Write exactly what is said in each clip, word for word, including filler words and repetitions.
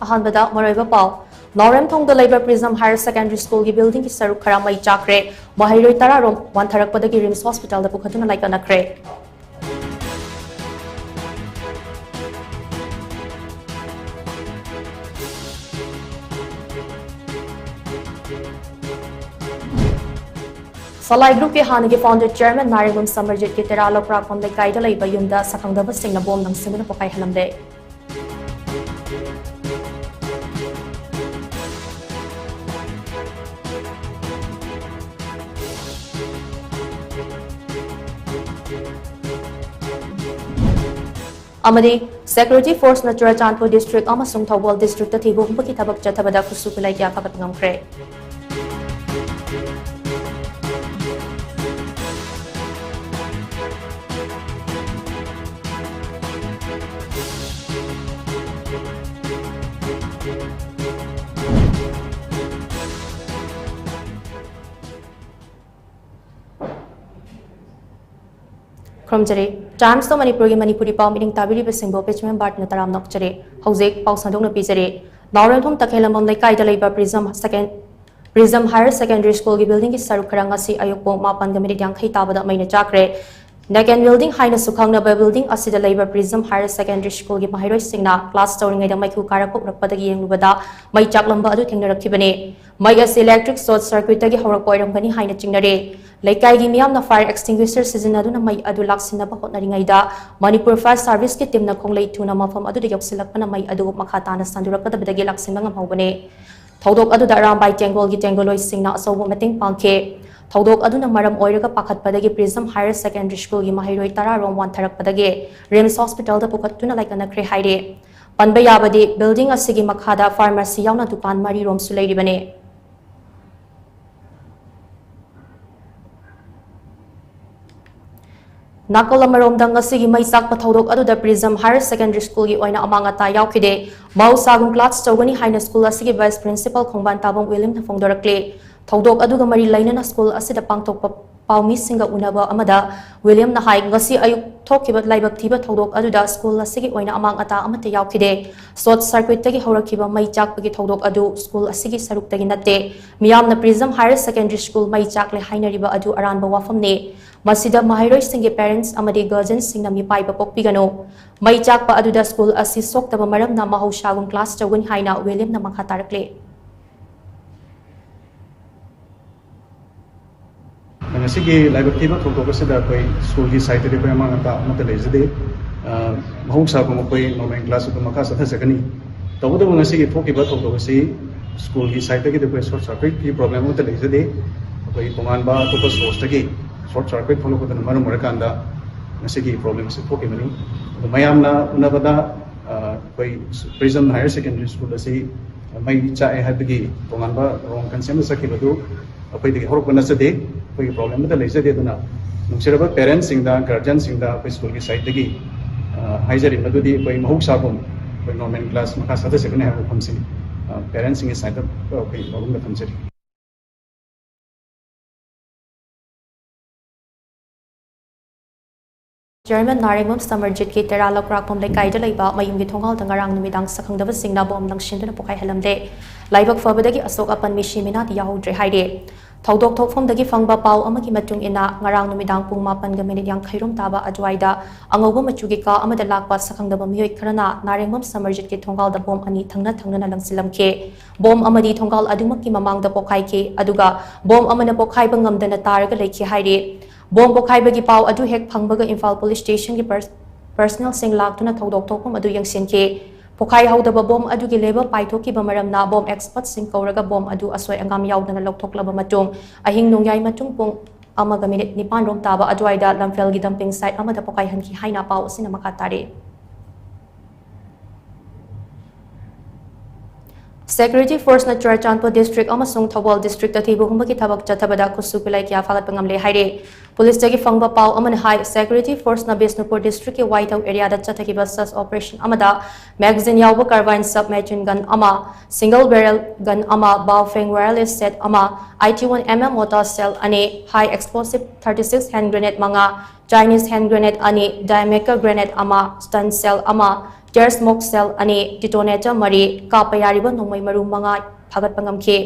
ꯑꯍꯥꯟꯕꯗ ꯃꯔꯨꯑꯣꯏꯕ ꯄꯥꯎ꯫ ꯅꯥꯎꯔꯦꯝꯊꯣꯡꯗ ꯂꯩꯕ ꯄ꯭ꯔꯤꯖꯝ ꯍꯥꯌꯔ ꯁꯦꯀꯦꯟꯗꯔꯤ ꯁ꯭ꯀꯨꯜꯒꯤ ꯕꯤꯜꯗꯤꯡꯒꯤ ꯁꯔꯨꯛ ꯈꯔ ꯃꯩ ꯆꯥꯛꯈ꯭ꯔꯦ꯫ ꯃꯍꯩꯔꯣꯏ ꯇꯔꯥ ꯔꯣꯝ ꯋꯥꯟꯊꯔꯛꯄꯗꯒꯤ ꯔꯤꯝꯁ ꯍꯣꯁꯄꯤꯇꯥꯜꯗ ꯄꯨꯈꯠꯇꯨꯅ ꯂꯥꯏꯀꯠꯅꯈ꯭ꯔꯦ꯫ ꯁꯂꯥꯏ ꯒ꯭ꯔꯨꯞꯀꯤ ꯍꯥꯟꯅꯒꯤ ꯐꯥꯎꯟꯗꯔ ꯆꯤꯌꯔꯃꯦꯟ ꯅꯥꯔꯦꯡꯕꯝ ꯁꯃꯔꯖꯤꯠꯀꯤ ꯇꯦꯔꯥ ꯂꯧꯀ꯭ꯔꯥꯛꯄꯝ ꯂꯩꯀꯥꯏꯗ ꯂꯩꯕ ꯌꯨꯝꯗ ꯁꯛꯈꯪꯗꯕꯁꯤꯡꯅ ꯕꯣꯝ ꯂꯪꯁꯤꯟꯗꯨꯅ ꯄꯣꯈꯥꯏꯍꯜꯂꯝꯂꯦ꯫ ꯑꯃꯗꯤ ꯁꯦꯀ꯭ꯌꯨꯔꯤꯇꯤ ꯐꯣꯔꯁꯅ ꯆꯨꯔꯆꯥꯟꯄꯨꯔ ꯗꯤꯁꯇ꯭ꯔꯤꯛ ꯑꯃꯁꯨꯡ ꯊꯧꯕꯥꯜ ꯗꯤꯁꯇ꯭ꯔꯤꯛꯇ ꯊꯤꯕ ꯍꯨꯝꯕꯒꯤ ꯊꯕꯛ ꯆꯠꯊꯕꯗ ꯈꯨꯠꯁꯨ ꯈꯨꯠꯂꯥꯏ ꯀꯌꯥ ꯐꯒꯠꯄ ꯉꯝꯈ꯭ꯔꯦ꯫ ꯈꯨꯔꯨꯝꯖꯔꯤ꯫ ꯇꯥꯏꯝꯁ ꯑꯣꯐ ꯃꯅꯤꯄꯨꯔꯒꯤ ꯃꯅꯤꯄꯨꯔꯤ ꯄꯥꯎ ꯃꯤꯠꯌꯦꯡ ꯇꯥꯕꯤꯔꯤꯕꯁꯤꯡꯕꯨ ꯄꯦꯆꯃꯦꯟ ꯕꯥꯔꯠꯅ ꯇꯔꯥꯝꯅ ꯑꯣꯛꯆꯔꯤ꯫ ꯍꯧꯖꯤꯛ ꯄꯥꯎ ꯁꯟꯗꯣꯛꯅ ꯄꯤꯖꯔꯤ꯫ ꯅꯥꯎꯔꯦꯝꯊꯣꯡ ꯇꯈꯦꯜꯂꯝꯕꯝ ꯂꯩꯀꯥꯏꯗ ꯂꯩꯕ ꯄ꯭ꯔꯤꯖꯝ ꯁꯦꯀꯦꯟ-, ꯄ꯭ꯔꯤꯖꯝ ꯍꯥꯌꯔ ꯁꯦꯀꯦꯟꯗꯔꯤ ꯁ꯭ꯀꯨꯜꯒꯤ ꯕꯤꯜꯗꯤꯡꯒꯤ ꯁꯔꯨꯛ ꯈꯔ ꯉꯁꯤ ꯑꯌꯨꯛ ꯄꯨꯡ ꯃꯥꯄꯟꯒ ꯃꯤꯅꯤꯠ ꯌꯥꯡꯈꯩ ꯇꯥꯕꯗ ꯃꯩꯅ ꯆꯥꯛꯈ꯭ꯔꯦ꯫ ꯅꯦꯀꯦꯟ ꯕꯤꯜꯗꯤꯡ ꯍꯥꯏꯅꯁꯨ ꯈꯪꯅꯕ ꯕꯤꯜꯗꯤꯡ ꯑꯁꯤꯗ ꯂꯩꯕ ꯄ꯭ꯔꯤꯖꯝ ꯍꯥꯌꯔ ꯁꯦꯀꯦꯟꯗꯔꯤ ꯁ꯭ꯀꯨꯜꯒꯤ ꯃꯍꯩꯔꯣꯏꯁꯤꯡꯅ ꯀ꯭ꯂꯥꯁ ꯇꯧꯔꯤꯉꯩꯗ ꯃꯩꯈꯨ ꯀꯥꯔꯛꯄ ꯎꯔꯛꯄꯗꯒꯤ ꯌꯦꯡꯂꯨꯕꯗ ꯃꯩ ꯆꯥꯛꯂꯝꯕ ꯑꯗꯨ ꯊꯦꯡꯅꯔꯛꯈꯤꯕꯅꯤ꯫ ꯃꯩ ꯑꯁꯤ ꯏꯂꯦꯛꯇ꯭ꯔꯤꯛ ꯁꯣꯔꯠ ꯁꯔꯀ꯭ꯌꯨꯠꯇꯒꯤ ꯍꯧꯔꯛꯄ ꯑꯣꯏꯔꯝꯒꯅꯤ ꯍꯥꯏꯅ ꯆꯤꯡꯅꯔꯦ꯫ ꯂꯩꯀꯥꯏꯒꯤ ꯃꯤꯌꯥꯝꯅ ꯐꯥꯌꯔ ꯑꯦꯛꯁꯇꯤꯡꯒ꯭ꯋꯤꯁꯔ ꯁꯤꯖꯤꯟꯅꯗꯨꯅ ꯃꯩ ꯑꯗꯨ ꯂꯥꯛꯁꯤꯟꯅꯕ ꯍꯣꯠꯅꯔꯤꯉꯩꯗ ꯃꯅꯤꯄꯨꯔ ꯐꯥꯌꯔ ꯁꯥꯔꯚꯤꯁꯀꯤ ꯇꯤꯝꯅ ꯈꯣꯡꯂꯩ ꯊꯨꯅ ꯃꯐꯝ ꯑꯗꯨꯗ ꯌꯧꯁꯤꯜꯂꯛꯄꯅ ꯃꯩ ꯑꯗꯨ ꯃꯈꯥ ꯇꯥꯅ ꯁꯟꯗꯣꯔꯛꯀꯗꯕꯗꯒꯤ ꯂꯥꯛꯁꯤꯟꯕ ꯉꯝꯍꯧꯕꯅꯤ꯫ ꯊꯧꯗꯣꯛ ꯑꯗꯨꯗ ꯑꯔꯥꯝꯕꯥꯏ ꯇꯦꯡꯒꯣꯜꯒꯤ ꯇꯦꯡꯒꯣꯜꯂꯣꯏꯁꯤꯡꯅ ꯑꯆꯧꯕ ꯃꯇꯦꯡ ꯄꯥꯡꯈꯤ꯫ ꯊꯧꯗꯣꯛ ꯑꯗꯨꯅ ꯃꯔꯝ ꯑꯣꯏꯔꯒ ꯄꯥꯈꯠꯄꯗꯒꯤ ꯄ꯭ꯔꯤꯖꯝ ꯍꯥꯌꯔ ꯁꯦꯀꯦꯟꯗꯔꯤ ꯁ꯭ꯀꯨꯜꯒꯤ ꯃꯍꯩꯔꯣꯏ ꯇꯔꯥ ꯔꯣꯝ ꯋꯥꯟꯊꯔꯛꯄꯗꯒꯤ ꯔꯤꯝꯁ ꯍꯣꯁꯄꯤꯇꯥꯜꯗ ꯄꯨꯈꯠꯇꯨꯅ ꯂꯥꯏꯀꯠꯅꯈ꯭ꯔꯦ ꯍꯥꯏꯔꯤ꯫ ꯄꯟꯕ ꯌꯥꯕꯗꯤ, ꯕꯤꯜꯗꯤꯡ ꯑꯁꯤꯒꯤ ꯃꯈꯥꯗ ꯐꯥꯔꯃꯥꯁꯤ ꯌꯥꯎꯅ ꯗꯨꯀꯥꯟ ꯃꯔꯤ ꯔꯣꯝꯁꯨ ꯂꯩꯔꯤꯕꯅꯤ꯫ ꯅꯥꯀꯜ ꯑꯃꯔꯣꯝꯗ, ꯉꯁꯤꯒꯤ ꯃꯩ ꯆꯥꯛꯄ ꯊꯧꯗꯣꯛ ꯑꯗꯨꯗ ꯄ꯭ꯔꯤꯖꯝ ꯍꯥꯌꯔ ꯁꯦꯀꯦꯟꯗꯔꯤ ꯁ꯭ꯀꯨꯜꯒꯤ ꯑꯣꯏꯅ ꯑꯃꯥꯡ ꯑꯇꯥ ꯌꯥꯎꯈꯤꯗꯦ꯫ ꯃꯍꯧꯁꯥꯒꯨꯝ ꯀ꯭ꯂꯥꯁ ꯇꯧꯒꯅꯤ ꯍꯥꯏꯅ ꯁ꯭ꯀꯨꯜ ꯑꯁꯤꯒꯤ ꯚꯥꯏꯁ ꯄ꯭ꯔꯤꯟꯁꯤꯄꯥꯜ ꯈꯣꯡꯕꯥꯟ ꯇꯥꯕꯝ ꯋꯤꯂꯤꯌꯝꯅ ꯐꯣꯡꯗꯣꯔꯛꯂꯤ꯫ ꯊꯧꯗꯣꯛ ꯑꯗꯨꯒ ꯃꯔꯤ ꯂꯩꯅꯅ ꯁ꯭ꯀꯨꯜ ꯑꯁꯤꯗ ꯄꯥꯡꯊꯣꯛꯄ ꯄꯥꯎꯃꯤꯁꯤꯡꯒ ꯎꯅꯕ ꯑꯃꯗ ꯋꯤꯂꯤꯌꯝꯅ ꯍꯥꯏ, ꯉꯁꯤ ꯑꯌꯨꯛ ꯊꯣꯛꯈꯤꯕ ꯂꯥꯏꯕꯛ ꯊꯤꯕ ꯊꯧꯗꯣꯛ ꯑꯗꯨꯗ ꯁ꯭ꯀꯨꯜ ꯑꯁꯤꯒꯤ ꯑꯣꯏꯅ ꯑꯃꯥꯡ ꯑꯇꯥ ꯑꯃꯠꯇ ꯌꯥꯎꯈꯤꯗꯦ꯫ ꯁꯣꯔꯠ ꯁꯔꯀ꯭ꯌꯨꯠꯇꯒꯤ ꯍꯧꯔꯛꯈꯤꯕ ꯃꯩ ꯆꯥꯛꯄꯒꯤ ꯊꯧꯗꯣꯛ ꯑꯗꯨ ꯁ꯭ꯀꯨꯜ ꯑꯁꯤꯒꯤ ꯁꯔꯨꯛꯇꯒꯤ ꯅꯠꯇꯦ꯫ ꯃꯤꯌꯥꯝꯅ ꯄ꯭ꯔꯤꯖꯝ ꯍꯥꯌꯔ ꯁꯦꯀꯦꯟꯗꯔꯤ ꯁ꯭ꯀꯨꯜ ꯃꯩ ꯆꯥꯛꯂꯦ ꯍꯥꯏꯅꯔꯤꯕ ꯑꯗꯨ ꯑꯔꯥꯟꯕ ꯋꯥꯐꯝꯅꯤ꯫ ꯃꯁꯤꯗ ꯃꯍꯩꯔꯣꯏꯁꯤꯡꯒꯤ ꯄꯦꯔꯦꯟꯠꯁ ꯑꯃꯗꯤ ꯒꯥꯔꯖꯤꯌꯟꯁꯤꯡꯅ ꯃꯤꯄꯥꯏꯕ ꯄꯣꯛꯄꯤꯒꯅꯨ꯫ ꯃꯩ ꯆꯥꯛꯄ ꯑꯗꯨꯗ ꯁ꯭ꯀꯨꯜ ꯑꯁꯤ ꯁꯣꯛꯇꯕ ꯃꯔꯝꯅ ꯃꯍꯧꯁꯥꯒꯨꯝ ꯀ꯭ꯂꯥꯁ ꯇꯧꯒꯅꯤ ꯍꯥꯏꯅ ꯋꯤꯂꯤꯌꯝꯅ ꯃꯈꯥ ꯇꯥꯔꯛꯂꯤ꯫ ꯉꯁꯤꯒꯤ ꯂꯥꯏꯕꯛ ꯊꯤꯕ ꯊꯧꯗꯣꯛ ꯑꯁꯤꯗ ꯑꯩꯈꯣꯏ ꯁ꯭ꯀꯨꯜꯒꯤ ꯁꯥꯏꯠꯇꯗꯤ ꯑꯩꯈꯣꯏ ꯑꯃꯥꯡ ꯑꯇꯥ ꯑꯃꯠꯇ ꯂꯩꯖꯗꯦ꯫ ꯑ, ꯃꯍꯧꯁꯥꯒꯨꯝ ꯑꯩꯈꯣꯏ ꯅꯣꯔꯃꯦꯜ ꯀ꯭ꯂꯥꯁ ꯑꯗꯨꯝ ꯃꯈꯥ ꯆꯠꯊꯖꯒꯅꯤ꯫ ꯇꯧꯕꯇꯕꯨ ꯉꯁꯤꯒꯤ ꯊꯣꯛꯈꯤꯕ ꯊꯧꯗꯣꯛ ꯑꯁꯤ ꯁ꯭ꯀꯨꯜꯒꯤ ꯁꯥꯏꯠꯇꯒꯤꯗꯤ ꯑꯩꯈꯣꯏ ꯁꯣꯔꯠ ꯁꯔꯀ꯭ꯌꯨꯠꯀꯤ ꯄ꯭ꯔꯣꯕ꯭ꯂꯦꯝ ꯑꯃꯠꯇ ꯂꯩꯖꯗꯦ꯫ ꯑꯩꯈꯣꯏ ꯇꯣꯉꯥꯟꯕ ꯑꯇꯣꯞꯄ ꯁꯣꯔꯁꯇꯒꯤ ꯁꯣꯔꯠ ꯁꯔꯀ꯭ꯌꯨꯠ ꯊꯣꯛꯂꯛꯄꯗꯨꯅ ꯃꯔꯝ ꯑꯣꯏꯔꯀꯥꯟꯗ ꯉꯁꯤꯒꯤ ꯄ꯭ꯔꯣꯕ꯭ꯂꯦꯝ ꯑꯁꯤ ꯊꯣꯛꯈꯤꯕꯅꯤ꯫ ꯑꯗꯣ ꯃꯌꯥꯝꯅ ꯎꯅꯕꯗ, ꯑ, ꯑꯩꯈꯣꯏ ꯄ꯭ꯔꯤꯖꯝ ꯍꯥꯌꯔ ꯁꯦꯀꯦꯟꯗꯔꯤ ꯁ꯭ꯀꯨꯜ ꯑꯁꯤ ꯃꯩ ꯆꯥꯛꯑꯦ ꯍꯥꯏꯕꯒꯤ ꯇꯣꯉꯥꯟꯕ ꯔꯣꯡ ꯀꯟꯁꯦꯞ ꯑꯃ ꯆꯠꯈꯤꯕꯗꯨ ꯑꯩꯈꯣꯏꯗꯒꯤ ꯍꯧꯔꯛꯄ ꯅꯠꯆꯗꯦ꯫ ꯑꯩꯈꯣꯏꯒꯤ ꯄ꯭ꯔꯣꯕ꯭ꯂꯦꯝ ꯑꯃꯠꯇ ꯂꯩꯖꯗꯦ꯫ ꯑꯗꯨꯅ ꯅꯨꯡꯁꯤꯔꯕ ꯄꯦꯔꯦꯟꯠꯁꯤꯡꯗ, ꯒꯥꯔꯖꯤꯌꯟꯁꯤꯡꯗ ꯑꯩꯈꯣꯏ ꯁ꯭ꯀꯨꯜꯒꯤ ꯁꯥꯏꯠꯇꯒꯤ, ꯑ, ꯍꯥꯏꯖꯔꯤ, ꯃꯗꯨꯗꯤ ꯑꯩꯈꯣꯏ ꯃꯍꯧꯁꯥꯒꯨꯝ ꯑꯩꯈꯣꯏ ꯅꯣꯔꯃꯦꯜ ꯀ꯭ꯂꯥꯁ ꯃꯈꯥ ꯆꯠꯊꯖꯒꯅꯤ ꯍꯥꯏꯕ ꯋꯥꯐꯝꯁꯤ, ꯑ, ꯄꯦꯔꯦꯟꯠꯁꯤꯡꯒꯤ ꯁꯥꯏꯠꯇ ꯑꯩꯈꯣꯏ ꯋꯥꯐꯝꯗ ꯊꯝꯖꯔꯤ꯫ ꯆꯤꯌꯔꯃꯦꯟ ꯅꯥꯔꯦꯡꯕꯝ ꯁꯃꯔꯖꯤꯠꯀꯤ ꯇꯦꯔꯥ ꯂꯧꯀ꯭ꯔꯥꯛꯄꯝ ꯂꯩꯀꯥꯏꯗ ꯂꯩꯕ ꯃꯌꯨꯝꯒꯤ ꯊꯣꯡꯒꯥꯜꯗ ꯉꯔꯥꯡ ꯅꯨꯃꯤꯗꯥꯡ ꯁꯛꯈꯪꯗꯕꯁꯤꯡꯅ ꯕꯣꯝ ꯂꯪꯁꯤꯟꯗꯨꯅ ꯄꯣꯈꯥꯏꯍꯜꯂꯝꯂꯦ꯫ ꯂꯥꯏꯕꯛ ꯐꯕꯗꯒꯤ ꯑꯁꯣꯛ ꯑꯄꯟ ꯃꯤꯁꯤ ꯃꯤꯅꯥꯗꯤ ꯌꯥꯎꯍꯧꯗ꯭ꯔꯦ ꯍꯥꯏꯔꯦ꯫ ꯊꯧꯗꯣꯛ ꯊꯣꯛꯐꯝꯗꯒꯤ ꯐꯪꯕ ꯄꯥꯎ ꯑꯃꯒꯤ ꯃꯇꯨꯡ ꯏꯟꯅ, ꯉꯔꯥꯡ ꯅꯨꯃꯤꯗꯥꯡ ꯄꯨꯡ ꯃꯥꯄꯟꯒ ꯃꯤꯅꯤꯠ ꯌꯥꯡꯈꯩ ꯔꯣꯝ ꯇꯥꯕ ꯑꯗꯨꯋꯥꯏꯗ ꯑꯉꯧꯕ ꯃꯆꯨꯒꯤ ꯀꯥ ꯑꯃꯗ ꯂꯥꯛꯄ ꯁꯛꯈꯪꯗꯕ ꯃꯤꯑꯣꯏ ꯈꯔꯅ ꯅꯥꯔꯦꯡꯕꯝ ꯁꯃꯔꯖꯤꯠꯀꯤ ꯊꯣꯡꯒꯥꯜꯗ ꯕꯣꯝ ꯑꯅꯤ ꯊꯪꯅ ꯊꯪꯅꯅ ꯂꯪꯁꯤꯜꯂꯝꯈꯤ꯫ ꯕꯣꯝ ꯑꯃꯗꯤ ꯊꯣꯡꯒꯥꯜ ꯑꯗꯨꯃꯛꯀꯤ ꯃꯃꯥꯡꯗ ꯄꯣꯈꯥꯏꯈꯤ, ꯑꯗꯨꯒ ꯕꯣꯝ ꯑꯃꯅ ꯄꯣꯈꯥꯏꯕ ꯉꯝꯗꯅ ꯇꯥꯔꯒ ꯂꯩꯈꯤ ꯍꯥꯏꯔꯤ꯫ ꯕꯣꯝ ꯄꯣꯈꯥꯏꯕꯒꯤ ꯄꯥꯎ ꯑꯗꯨ ꯍꯦꯛ ꯐꯪꯕꯒ ꯏꯝꯐꯥꯜ ꯄꯨꯂꯤꯁ ꯁ꯭ꯇꯦꯁꯟꯒꯤ ꯄꯔ-, ꯄꯔꯁꯅꯦꯜꯁꯤꯡ ꯂꯥꯛꯇꯨꯅ ꯊꯧꯗꯣꯛ ꯊꯣꯛꯐꯝ ꯑꯗꯨ ꯌꯦꯡꯁꯤꯟꯈꯤ꯫ ꯄꯣꯈꯥꯏꯍꯧꯗꯕ ꯕꯣꯝ ꯑꯗꯨꯒꯤ ꯂꯦꯕꯦꯜ ꯄꯥꯏꯊꯣꯛꯈꯤꯕ ꯃꯔꯝꯅ ꯕꯣꯝ ꯑꯦꯛꯁꯄꯔꯠꯁꯤꯡ ꯀꯧꯔꯒ ꯕꯣꯝ ꯑꯗꯨ ꯑꯁꯣꯏ ꯑꯉꯥꯝ ꯌꯥꯎꯗꯅ ꯂꯧꯊꯣꯛꯂꯕ ꯃꯇꯨꯡ, ꯑꯍꯤꯡ ꯅꯣꯡꯌꯥꯏ ꯃꯇꯨꯡ ꯄꯨꯡ ꯑꯃꯒ ꯃꯤꯅꯤꯠ ꯅꯤꯄꯥꯟ ꯔꯣꯝ ꯇꯥꯕ ꯑꯗꯨꯋꯥꯏꯗ ꯂꯝꯐꯦꯜꯒꯤ ꯗꯝꯄꯤꯡ ꯁꯥꯏꯠ ꯑꯃꯗ ꯄꯣꯈꯥꯏꯍꯟꯈꯤ ꯍꯥꯏꯅ ꯄꯥꯎ ꯑꯁꯤꯅ ꯃꯈꯥ ꯇꯥꯔꯤ꯫ ꯁꯦꯀ꯭ꯌꯨꯔꯤꯇꯤ ꯐꯣꯔꯁꯅ ꯆꯨꯔꯥꯆꯥꯟꯄꯨꯔ ꯗꯤꯁꯇ꯭ꯔꯤꯛ ꯑꯃꯁꯨꯡ ꯊꯧꯕꯥꯜ ꯗꯤꯁꯇ꯭ꯔꯤꯛꯇ ꯊꯤꯕ ꯍꯨꯝꯕꯒꯤ ꯊꯕꯛ ꯆꯠꯊꯕꯗ ꯈꯨꯠꯁꯨ ꯈꯨꯠꯂꯥꯏ ꯀꯌꯥ ꯐꯥꯒꯠꯄ ꯉꯝꯂꯦ ꯍꯥꯏꯔꯦ꯫ ꯄꯨꯂꯤꯁꯇꯒꯤ ꯐꯪꯕ ꯄꯥꯎ ꯑꯃꯅ ꯍꯥꯏ, ꯁꯦꯀ꯭ꯌꯨꯔꯤꯇꯤ ꯐꯣꯔꯁꯅ ꯕꯤꯁꯅꯨꯄꯨꯔ ꯗꯤꯁꯇ꯭ꯔꯤꯛꯀꯤ ꯋꯥꯏꯊꯧ ꯑꯦꯔꯤꯌꯥꯗ ꯆꯠꯊꯈꯤꯕ ꯁꯔꯆ ꯑꯣꯄꯔꯦꯁꯟ ꯑꯃꯗ ꯃꯦꯒꯥꯖꯤꯟ ꯌꯥꯎꯕ ꯀꯥꯔꯕꯥꯏꯟ ꯁꯕ ꯃꯦꯆꯤꯟ ꯒꯟ ꯑꯃ, ꯁꯤꯡꯒꯜ ꯕꯦꯔꯦꯜ ꯒꯟ ꯑꯃ, ꯕꯥꯎꯐꯦꯡ ꯋꯥꯌꯔꯂꯦꯁ ꯁꯦꯠ ꯑꯃ, eighty one M M mortar shell ꯑꯅꯤ, high explosive thirty six hand grenade ꯃꯉꯥ, ꯆꯥꯏꯅꯤꯁ ꯍꯦꯟ ꯒ꯭ꯔꯦꯅꯦꯗ ꯑꯅꯤ, ꯗꯥꯏꯃꯦꯀꯔ ꯒ꯭ꯔꯦꯅꯦꯗ ꯑꯃ, ꯁ꯭ꯇꯟ ꯁꯦꯜ ꯑꯃ, ꯇꯤꯌꯔ ꯁ꯭ꯃꯣꯛ ꯁꯦꯜ ꯑꯅꯤ, ꯗꯤꯇꯣꯅꯦꯇꯔ ꯃꯔꯤ, ꯀꯥꯞꯄ ꯌꯥꯔꯤꯕ ꯅꯣꯡꯃꯩ ꯃꯔꯨ ꯃꯉꯥ ꯐꯥꯒꯠꯄ ꯉꯝꯈꯤ꯫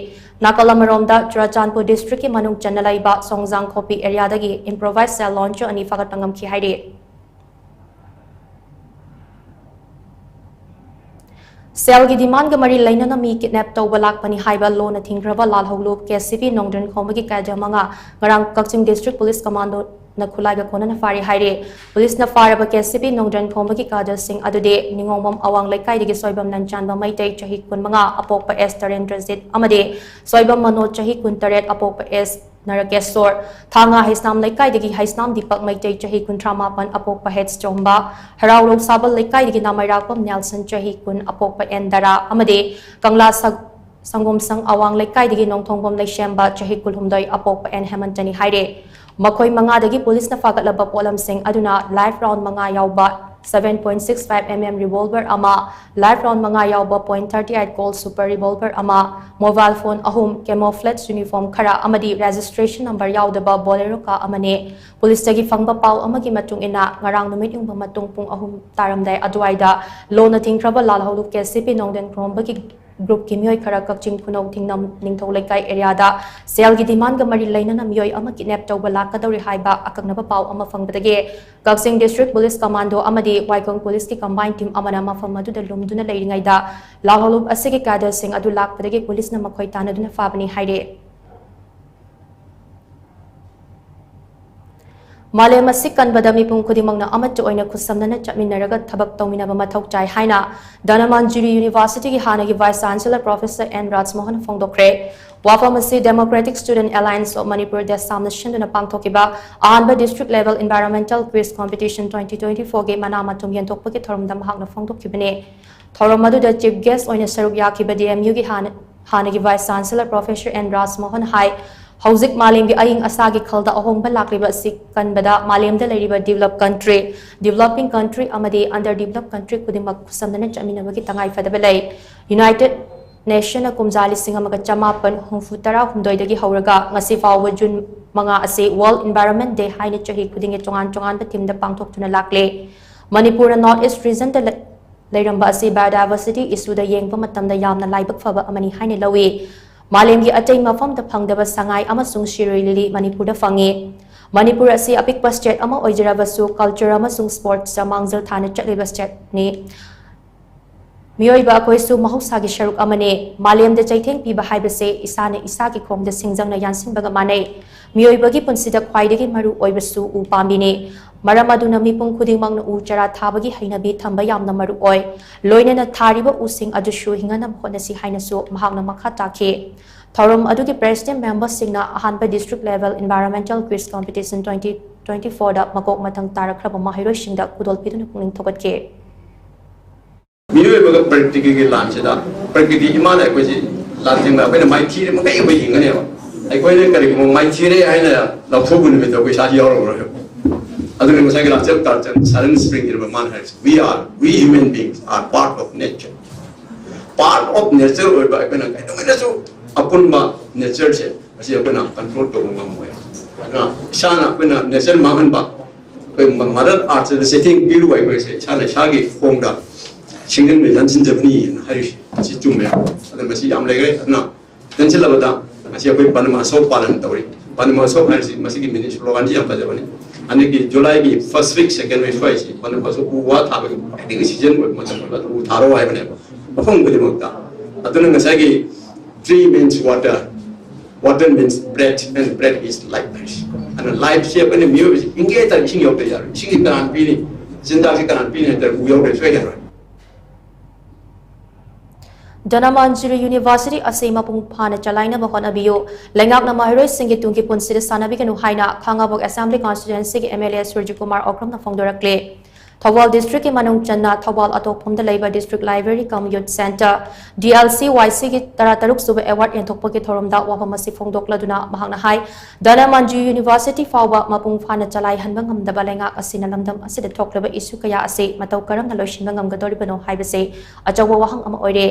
ꯅꯥꯀꯜ ꯑꯃꯔꯣꯝꯗ, ꯆꯨꯔꯥꯆꯥꯟꯄꯨꯔ ꯗꯤꯁꯇ꯭ꯔꯤꯛꯀꯤ ꯃꯅꯨꯡ ꯆꯟꯅ ꯂꯩꯕ ꯁꯣꯡꯖꯥꯡꯈꯣꯄꯤ ꯑꯦꯔꯤꯌꯥꯗꯒꯤ ꯏꯝꯄ꯭ꯔꯣꯚꯥꯏꯁ ꯁꯦꯜ ꯂꯣꯟꯆꯔ ꯑꯅꯤ ꯐꯥꯒꯠꯄ ꯉꯝꯈꯤ ꯍꯥꯏꯔꯤ꯫ ꯁꯦꯜꯒꯤ ꯗꯤꯃꯥꯟꯒ ꯃꯔꯤ ꯂꯩꯅꯅ ꯃꯤ ꯀꯤꯗꯅꯦꯞ ꯇꯧꯕ ꯂꯥꯛꯄꯅꯤ ꯍꯥꯏꯕ ꯂꯣꯟꯅ ꯊꯤꯡꯈ꯭ꯔꯕ ꯂꯥꯜꯍꯧꯂꯨꯞ ꯀꯦ ꯁꯤ ꯕꯤ ꯅꯣꯡꯗ꯭ꯔꯦꯟ ꯈꯣꯝꯕꯒꯤ ꯀꯦꯗꯔ ꯃꯉꯥ ꯉꯔꯥꯡ ꯀꯛꯆꯤꯡ ꯗꯤꯁꯇ꯭ꯔꯤꯛ ꯄꯨꯂꯤꯁ ꯀꯃꯥꯟꯗꯣꯅ ꯈꯨꯠꯂꯥꯏꯒ ꯀꯣꯟꯅꯅ ꯐꯥꯔꯤ ꯍꯥꯏꯔꯤ꯫ ꯄꯨꯂꯤꯁꯅ ꯐꯥꯔꯕ ꯀꯦ ꯁꯤ ꯕꯤ ꯅꯣꯡꯗ꯭ꯔꯦꯟ ꯈꯣꯝꯕꯒꯤ ꯀꯦꯗꯔꯁꯤꯡ ꯑꯗꯨꯗꯤ ꯅꯤꯉꯣꯝꯕꯝ ꯑꯋꯥꯡ ꯂꯩꯀꯥꯏꯗꯒꯤ ꯁꯣꯏꯕꯝ ꯅꯟꯆꯥꯟꯕ ꯃꯩꯇꯩ, ꯆꯍꯤ ꯀꯨꯟꯃꯉꯥ, ꯑꯄꯣꯛꯄ ꯑꯦꯁ ꯇꯔꯦꯟꯗ꯭ꯔꯖꯤꯠ, ꯑꯃꯗꯤ ꯁꯣꯏꯕꯝ ꯃꯅꯣꯖ, ꯆꯍꯤ ꯀꯨꯟꯇꯔꯦꯠ, ꯑꯄꯣꯛꯄ ꯑꯦꯁ ꯅꯔꯀꯦꯁꯣꯔ, ꯊꯥꯡꯒ ꯍꯩꯁꯅꯥꯝ ꯂꯩꯀꯥꯏꯗꯒꯤ ꯍꯩꯁꯅꯥꯝ ꯗꯤꯄꯛ ꯃꯩꯇꯩ, ꯆꯍꯤ ꯀꯨꯟꯊ꯭ꯔꯥ ꯃꯥꯄꯟ, ꯑꯄꯣꯛꯄ ꯍꯦꯠꯁ ꯆꯣꯝꯕ, ꯍꯔꯥꯎꯔꯧ ꯁꯥꯕꯜ ꯂꯩꯀꯥꯏꯗꯒꯤ ꯅꯥꯃꯩꯔꯥꯛꯄꯝ ꯅꯦꯜꯁꯟ, ꯆꯍꯤ ꯀꯨꯟ, ꯑꯄꯣꯛꯄ ꯑꯦꯟ ꯗꯔꯥ, ꯑꯃꯗꯤ ꯀꯪꯂꯥ ꯁꯛ-, ꯁꯪꯒꯣꯝꯁꯪ ꯑꯋꯥꯡ ꯂꯩꯀꯥꯏꯗꯒꯤ ꯅꯣꯡꯊꯣꯡꯕꯝ ꯂꯩꯁꯦꯝꯕ, ꯆꯍꯤ ꯀꯨꯟꯍꯨꯝꯗꯣꯏ, ꯑꯄꯣꯛꯄ ꯑꯦꯟ ꯍꯦꯃꯟꯇꯅꯤ ꯍꯥꯏꯔꯦ꯫ ꯃꯈꯣꯏ ꯃꯉꯥꯗꯒꯤ ꯄꯨꯂꯤꯁꯅ ꯐꯥꯒꯠꯂꯕ ꯄꯣꯠꯂꯝꯁꯤꯡ ꯑꯗꯨꯅ ꯂꯥꯏꯐ ꯔꯥꯎꯟ ꯃꯉꯥ ꯌꯥꯎꯕ seven point six five M M revolver ꯑꯃ, ꯂꯥꯏꯐ ꯔꯥꯎꯟ ꯃꯉꯥ ꯌꯥꯎꯕ point thirty eight Colt Super revolver ꯑꯃ, ꯃꯣꯕꯥꯏꯜ ꯐꯣꯟ ꯑꯍꯨꯝ, camouflage uniform ꯈꯔ ꯑꯃꯗꯤ registration number ꯌꯥꯎꯗꯕ Bolero car ꯑꯃꯅꯤ꯫ ꯄꯨꯂꯤꯁꯇꯒꯤ ꯐꯪꯕ ꯄꯥꯎ ꯑꯃꯒꯤ ꯃꯇꯨꯡ ꯏꯟꯅ, ꯉꯔꯥꯡ ꯅꯨꯃꯤꯠ ꯌꯨꯡꯕ ꯃꯇꯨꯡ ꯄꯨꯡ ꯑꯍꯨꯝ ꯇꯥꯔꯝꯗꯥꯏ ꯑꯗꯨꯋꯥꯏꯗ ꯂꯣꯟꯅ ꯊꯤꯡꯈ꯭ꯔꯕ ꯂꯥꯜꯍꯧꯂꯨꯞ ꯀꯦ ꯁꯤ ꯕꯤ ꯅꯣꯡꯗ꯭ꯔꯦꯟ ꯈꯣꯝꯕꯒꯤ ꯒ꯭ꯔꯨꯞꯀꯤ ꯃꯤꯑꯣꯏ ꯈꯔ ꯀꯛꯆꯤꯡ ꯈꯨꯅꯧ ꯊꯤꯡꯅꯝ ꯅꯤꯡꯊꯧ ꯂꯩꯀꯥꯏ ꯑꯦꯔꯤꯌꯥꯗ ꯁꯦꯜꯒꯤ ꯗꯤꯃꯥꯟꯒ ꯃꯔꯤ ꯂꯩꯅꯅ ꯃꯤꯑꯣꯏ ꯑꯃ ꯀꯤꯗꯅꯦꯞ ꯇꯧꯕ ꯂꯥꯛꯀꯗꯧꯔꯤ ꯍꯥꯏꯕ ꯑꯀꯛꯅꯕ ꯄꯥꯎ ꯑꯃ ꯐꯪꯕꯗꯒꯤ ꯀꯛꯆꯤꯡ ꯗꯤꯁꯇ꯭ꯔꯤꯛ ꯄꯨꯂꯤꯁ ꯀꯃꯥꯟꯗꯣ ꯑꯃꯗꯤ ꯋꯥꯏꯈꯣꯡ ꯄꯨꯂꯤꯁꯀꯤ ꯀꯝꯕꯥꯏꯟ ꯇꯤꯝ ꯑꯃꯅ ꯃꯐꯝ ꯑꯗꯨꯗ ꯂꯨꯝꯗꯨꯅ ꯂꯩꯔꯤꯉꯩꯗ ꯂꯥꯜꯍꯧꯂꯨꯞ ꯑꯁꯤꯒꯤ ꯀꯦꯗꯔꯁꯤꯡ ꯑꯗꯨ ꯂꯥꯛꯄꯗꯒꯤ ꯄꯨꯂꯤꯁꯅ ꯃꯈꯣꯏ ꯇꯥꯟꯅꯗꯨꯅ ꯐꯥꯕꯅꯤ ꯍꯥꯏꯔꯤ꯫ ꯃꯥꯂꯦꯝ ꯑꯁꯤ ꯀꯟꯕꯗ ꯃꯤꯄꯨꯝ ꯈꯨꯗꯤꯡꯃꯛꯅ ꯑꯃꯠꯇ ꯑꯣꯏꯅ ꯈꯨꯠꯁꯝꯅꯅ ꯆꯠꯃꯤꯟꯅꯔꯒ ꯊꯕꯛ ꯇꯧꯃꯤꯟꯅꯕ ꯃꯊꯧ ꯇꯥꯏ ꯍꯥꯏꯅ ꯙꯅꯃꯟꯖꯨꯔꯤ ꯌꯨꯅꯤꯚꯔꯁꯤꯇꯤꯒꯤ ꯍꯥꯟꯅꯒꯤ ꯚꯥꯏꯁ ꯆꯥꯟꯁꯦꯂꯔ ꯄ꯭ꯔꯣꯐꯦꯁꯔ ꯑꯦꯟ ꯔꯥꯖꯃꯣꯍꯟ ꯐꯣꯡꯗꯣꯛꯈ꯭ꯔꯦ꯫ ꯋꯥꯐꯝ ꯑꯁꯤ Democratic Student Alliance of Manipur, ꯗꯦꯁꯥꯝꯅ ꯁꯤꯟꯗꯨꯅ ꯄꯥꯡꯊꯣꯛꯈꯤꯕ ꯑꯍꯥꯟꯕ District Level Environmental Quiz Competition twenty twenty-four ꯒꯤ ꯃꯅꯥ ꯃꯊꯨꯝ ꯌꯦꯟꯊꯣꯛꯄꯒꯤ ꯊꯧꯔꯝꯗ ꯃꯍꯥꯛꯅ ꯐꯣꯡꯗꯣꯛꯈꯤꯕꯅꯤ꯫ ꯊꯧꯔꯝ ꯑꯗꯨꯗ ꯆꯤꯐ ꯒꯦꯁ ꯑꯣꯏꯅ ꯁꯔꯨꯛ ꯌꯥꯈꯤꯕ ꯗꯤ ꯑꯦꯝ ꯌꯨꯒꯤ ꯍꯥꯟꯅ, ꯍꯥꯟꯅꯒꯤ ꯚꯥꯏꯁ ꯆꯥꯟꯁꯦꯂꯔ ꯄ꯭ꯔꯣꯐꯦꯁꯔ ꯑꯦꯟ ꯔꯥꯖꯃꯣꯍꯟ ꯍꯥꯏ, ꯍꯧꯖꯤꯛ ꯃꯥꯂꯦꯝꯒꯤ ꯑꯏꯪ ꯑꯁꯥꯒꯤ ꯈꯜꯗ ꯑꯍꯣꯡꯕ ꯂꯥꯛꯂꯤꯕ ꯑꯁꯤ ꯀꯟꯕꯗ ꯃꯥꯂꯦꯝꯗ ꯂꯩꯔꯤꯕ developed country, developing country ꯑꯃꯗꯤ under developed country ꯈꯨꯗꯤꯡꯃꯛ ꯈꯨꯠꯁꯝꯅꯅ ꯆꯠꯃꯤꯟꯅꯕꯒꯤ ꯇꯉꯥꯏ ꯐꯗꯕ ꯂꯩ꯫ United Nationꯅ ꯀꯨꯝꯖꯥ ꯂꯤꯁꯤꯡ ꯑꯃꯒ ꯆꯃꯥꯄꯟ ꯍꯨꯝꯐꯨ ꯇꯔꯥ ꯍꯨꯝꯗꯣꯏꯗꯒꯤ ꯍꯧꯔꯒ ꯉꯁꯤ ꯐꯥꯎꯕ June ꯃꯉꯥ ꯑꯁꯤ World Environment Day ꯍꯥꯏꯅ ꯆꯍꯤ ꯈꯨꯗꯤꯡꯒꯤ ꯇꯣꯉꯥꯟ ꯇꯣꯉꯥꯟꯕ themeꯗ ꯄꯥꯡꯊꯣꯛꯇꯨꯅ ꯂꯥꯛꯂꯦ꯫ ꯃꯅꯤꯄꯨꯔꯅ North East regionꯗ ꯂꯩ-, ꯂꯩꯔꯝꯕ ꯑꯁꯤ biodiversity issueꯗ ꯌꯦꯡꯕ ꯃꯇꯝꯗ ꯌꯥꯝꯅ ꯂꯥꯏꯕꯛ ꯐꯕ ꯑꯃꯅꯤ ꯍꯥꯏꯅ ꯂꯧꯏ꯫ ꯃꯥꯂꯦꯝꯒꯤ ꯑꯇꯩ ꯃꯐꯝꯗ ꯐꯪꯗꯕ ꯁꯉꯥꯏ ꯑꯃꯁꯨꯡ ꯁꯤꯔꯣꯏ ꯂꯤꯂꯤ ꯃꯅꯤꯄꯨꯔꯗ ꯐꯪꯉꯤ꯫ ꯃꯅꯤꯄꯨꯔ ꯑꯁꯤ ꯑꯄꯤꯛꯄ state ꯑꯃ ꯑꯣꯏꯖꯔꯕꯁꯨ culture ꯑꯃꯁꯨꯡ sportsꯇ ꯃꯥꯡꯖꯤꯜ ꯊꯥꯅ ꯆꯠꯂꯤꯕ stateꯅꯤ꯫ ꯃꯤꯑꯣꯏꯕ ꯑꯩꯈꯣꯏꯁꯨ ꯃꯍꯧꯁꯥꯒꯤ ꯁꯔꯨꯛ ꯑꯃꯅꯤ꯫ ꯃꯥꯂꯦꯝꯗ ꯆꯩꯊꯦꯡ ꯄꯤꯕ ꯍꯥꯏꯕꯁꯦ ꯏꯁꯥꯅ ꯏꯁꯥꯒꯤ ꯈꯣꯡꯗ ꯁꯤꯡꯖꯪꯅ ꯌꯥꯟꯁꯤꯟꯕꯒ ꯃꯥꯟꯅꯩ꯫ ꯃꯤꯑꯣꯏꯕꯒꯤ ꯄꯨꯟꯁꯤꯗ ꯈ꯭ꯋꯥꯏꯗꯒꯤ ꯃꯔꯨ ꯑꯣꯏꯕꯁꯨ ꯎ ꯄꯥꯝꯕꯤꯅꯤ꯫ ꯃꯔꯝ ꯑꯗꯨꯅ ꯃꯤꯄꯨꯝ ꯈꯨꯗꯤꯡꯃꯛꯅ ꯎ ꯆꯥꯔꯥ ꯊꯥꯕꯒꯤ ꯍꯩꯅꯕꯤ ꯊꯝꯕ ꯌꯥꯝꯅ ꯃꯔꯨ ꯑꯣꯏ꯫ ꯂꯣꯏꯅꯅ ꯊꯥꯔꯤꯕ ꯎꯁꯤꯡ ꯑꯗꯨꯁꯨ ꯍꯤꯡꯍꯟꯅꯕ ꯍꯣꯠꯅꯁꯤ ꯍꯥꯏꯅꯁꯨ ꯃꯍꯥꯛꯅ ꯃꯈꯥ ꯇꯥꯈꯤ꯫ ꯊꯧꯔꯝ ꯑꯗꯨꯒꯤ president memberꯁꯤꯡꯅ ꯑꯍꯥꯟꯕ district level environmental quiz competition twenty twenty fourꯗ ꯃꯀꯣꯛ ꯃꯊꯪ ꯇꯥꯔꯛꯈ꯭ꯔꯕ ꯃꯍꯩꯔꯣꯏꯁꯤꯡꯗ ꯈꯨꯗꯣꯜ ꯄꯤꯗꯨꯅ ꯄꯨꯛꯅꯤꯡ ꯊꯧꯒꯠꯈꯤ꯫ ꯃꯤꯑꯣꯏꯕꯒ ꯄ꯭ꯔꯀ꯭ꯔꯤꯇꯤꯒꯤ ꯂꯥꯟꯁꯤꯗ, ꯄ꯭ꯔꯀ꯭ꯔꯤꯇꯤ ꯏꯃꯥꯅ ꯑꯩꯈꯣꯏꯁꯤ ꯂꯥꯟꯊꯦꯡꯅ ꯑꯩꯈꯣꯏꯅ ꯃꯥꯏꯊꯤꯔꯦ ꯃꯈꯩ ꯑꯩꯈꯣꯏ ꯍꯤꯡꯒꯅꯦꯕ꯫ ꯑꯩꯈꯣꯏꯅ ꯀꯔꯤꯒꯨꯝꯕ ꯃꯥꯏꯊꯤꯔꯦ ꯍꯥꯏꯅ ꯂꯥꯎꯊꯣꯛꯄ ꯅꯨꯃꯤꯠꯇ ꯑꯩꯈꯣꯏ ꯏꯁꯥꯁꯤ ꯌꯥꯎꯔꯔꯣꯏ꯫ ꯑꯗꯨꯅ ꯉꯁꯥꯏꯒꯤ ꯂꯥꯛꯆꯕ ꯇꯥꯔꯆꯟ ꯁꯥꯏꯂꯦꯟ ꯁ꯭ꯄ꯭ꯔꯤꯡ ꯏꯔꯕ ꯃꯥꯅ ꯍꯥꯏꯔꯤꯁꯦ, "We are, we human beings are part of nature." Part of nature ꯑꯣꯏꯕ ꯑꯩꯈꯣꯏꯅ ꯀꯩꯗꯧꯉꯩꯗꯁꯨ ꯑꯄꯨꯟꯕ natureꯁꯦ ꯑꯁꯤ ꯑꯩꯈꯣꯏꯅ control ꯇꯧꯕ ꯉꯝꯃꯣꯏ꯫ ꯑꯗꯨꯅ ꯏꯁꯥꯅ ꯑꯩꯈꯣꯏꯅ nature ꯃꯥꯡꯍꯟꯕ, ꯑꯩꯈꯣꯏ ꯃ-, Mother Earthꯁꯤꯗ ꯆꯩꯊꯦꯡ ꯄꯤꯔꯨꯕ ꯑꯩꯈꯣꯏꯁꯦ ꯏꯁꯥꯅ ꯏꯁꯥꯒꯤ ꯈꯣꯡꯗ ꯁꯤꯡꯖꯟꯕ ꯌꯥꯟꯁꯤꯟꯖꯕꯅꯤꯅ ꯍꯥꯏꯔꯤꯁꯦ ꯑꯁꯤ ꯆꯨꯝꯃꯦ꯫ ꯑꯗꯨꯅ ꯃꯁꯤ ꯌꯥꯝ ꯂꯩꯈ꯭ꯔꯦ꯫ ꯑꯗꯨꯅ ꯇꯦꯟꯁꯤꯜꯂꯕꯗ ꯉꯁꯤ ꯑꯩꯈꯣꯏ ꯕꯟ ꯃꯍꯣꯠꯁꯕ ꯄꯥꯂꯟ ꯇꯧꯔꯤ꯫ ꯕꯟ ꯃꯍꯣꯠꯁꯕ ꯍꯥꯏꯔꯤꯁꯤ ꯃꯁꯤꯒꯤ mini sloganꯁꯤ ꯌꯥꯝ ꯐꯖꯕꯅꯤ꯫ ꯍꯟꯗꯛꯀꯤ Julyꯒꯤ first week, second week ꯁ꯭ꯋꯥꯏꯁꯤ ꯕꯟ ꯃꯍꯣꯠꯁꯕ ꯎ ꯋꯥ ꯊꯥꯕꯒꯤ ꯈ꯭ꯋꯥꯏꯗꯒꯤ season ꯑꯣꯏꯕ ꯃꯇꯝ ꯑꯣꯏꯕ, ꯑꯗꯨ ꯎ ꯊꯥꯔꯣ ꯍꯥꯏꯕꯅꯦꯕ ꯃꯐꯝ ꯈꯨꯗꯤꯡꯃꯛꯇ꯫ ꯑꯗꯨꯅ ꯉꯁꯥꯏꯒꯤ "Tree means water, water means breath, and breath is life" ꯍꯥꯏꯔꯤꯁꯤ꯫ ꯑꯗꯨꯅ lifeꯁꯤ ꯑꯩꯈꯣꯏꯅ ꯃꯤꯑꯣꯏꯕꯁꯤ ꯍꯤꯡꯒꯦ ꯍꯥꯏ ꯇꯥꯔꯗꯤ ꯏꯁꯤꯡ ꯌꯥꯎꯗ ꯌꯥꯔꯣꯏ꯫ ꯏꯁꯤꯡꯁꯤ ꯀꯅꯥꯅ ꯄꯤꯅꯤ? ꯆꯤꯟꯖꯥꯛꯁꯤ ꯀꯅꯥꯅ ꯄꯤꯅꯤ ꯍꯥꯏ ꯇꯥꯔꯗꯤ ꯎ ꯌꯥꯎꯗ꯭ꯔꯗꯤ ꯁꯨꯡꯌꯥ ꯌꯥꯔꯣꯏ꯫ ꯙꯅꯃꯟꯖꯨꯔꯤ University ꯑꯁꯤ ꯃꯄꯨꯡ ꯐꯥꯅ ꯆꯂꯥꯏꯅꯕ ꯍꯣꯠꯅꯕꯤꯌꯨ꯫ ꯂꯩꯉꯥꯛꯅ ꯃꯍꯩꯔꯣꯏꯁꯤꯡꯒꯤ ꯇꯨꯡꯒꯤ ꯄꯨꯟꯁꯤꯗ ꯁꯥꯟꯅꯕꯤꯒꯅꯨ ꯍꯥꯏꯅ ꯈꯥꯉꯕꯣꯛ Assembly Constituencyꯒꯤ MLA ꯁꯨꯔꯖꯤꯀꯨꯃꯥꯔ ꯑꯣꯀ꯭ꯔꯝꯅ ꯐꯣꯡꯗꯣꯔꯛꯂꯦ꯫ ꯊꯧꯕꯥꯜ ꯗꯤꯁꯇ꯭ꯔꯤꯛꯀꯤ ꯃꯅꯨꯡ ꯆꯟꯅ ꯊꯧꯕꯥꯜ ꯑꯇꯣꯞꯐꯝꯗ ꯂꯩꯕ ꯗꯤꯁꯇ꯭ꯔꯤꯛ ꯂꯥꯏꯕ꯭ꯔꯦꯔꯤ ꯀꯝ ꯌꯨꯠ ꯁꯦꯟꯇꯔ, ꯗꯤ ꯑꯦꯜ ꯁꯤ ꯋꯥꯏ ꯁꯤꯒꯤ ꯇꯔꯥꯇꯔꯨꯛ ꯁꯨꯕ ꯑꯦꯋꯥꯔꯗ ꯌꯦꯟꯊꯣꯛꯄꯒꯤ ꯊꯧꯔꯝꯗ ꯋꯥꯐꯝ ꯑꯁꯤ ꯐꯣꯡꯗꯣꯛꯂꯗꯨꯅ ꯃꯍꯥꯛꯅ ꯍꯥꯏ, ꯙꯅꯃꯟꯖꯨ ꯌꯨꯅꯤꯚꯔꯁꯤꯇꯤ ꯐꯥꯎꯕ ꯃꯄꯨꯡ ꯐꯥꯅ ꯆꯂꯥꯏꯍꯟꯕ ꯉꯝꯗꯕ ꯂꯩꯉꯥꯛ ꯑꯁꯤꯅ ꯂꯝꯗꯝ ꯑꯁꯤꯗ ꯊꯣꯛꯂꯤꯕ ꯏꯁꯨ ꯀꯌꯥ ꯑꯁꯤ ꯃꯇꯧ ꯀꯔꯝꯅ ꯂꯣꯏꯁꯤꯟꯕ ꯉꯝꯒꯗꯧꯔꯤꯕꯅꯣ ꯍꯥꯏꯕꯁꯤ ꯑꯆꯧꯕ ꯋꯥꯍꯪ ꯑꯃ ꯑꯣꯏꯔꯦ꯫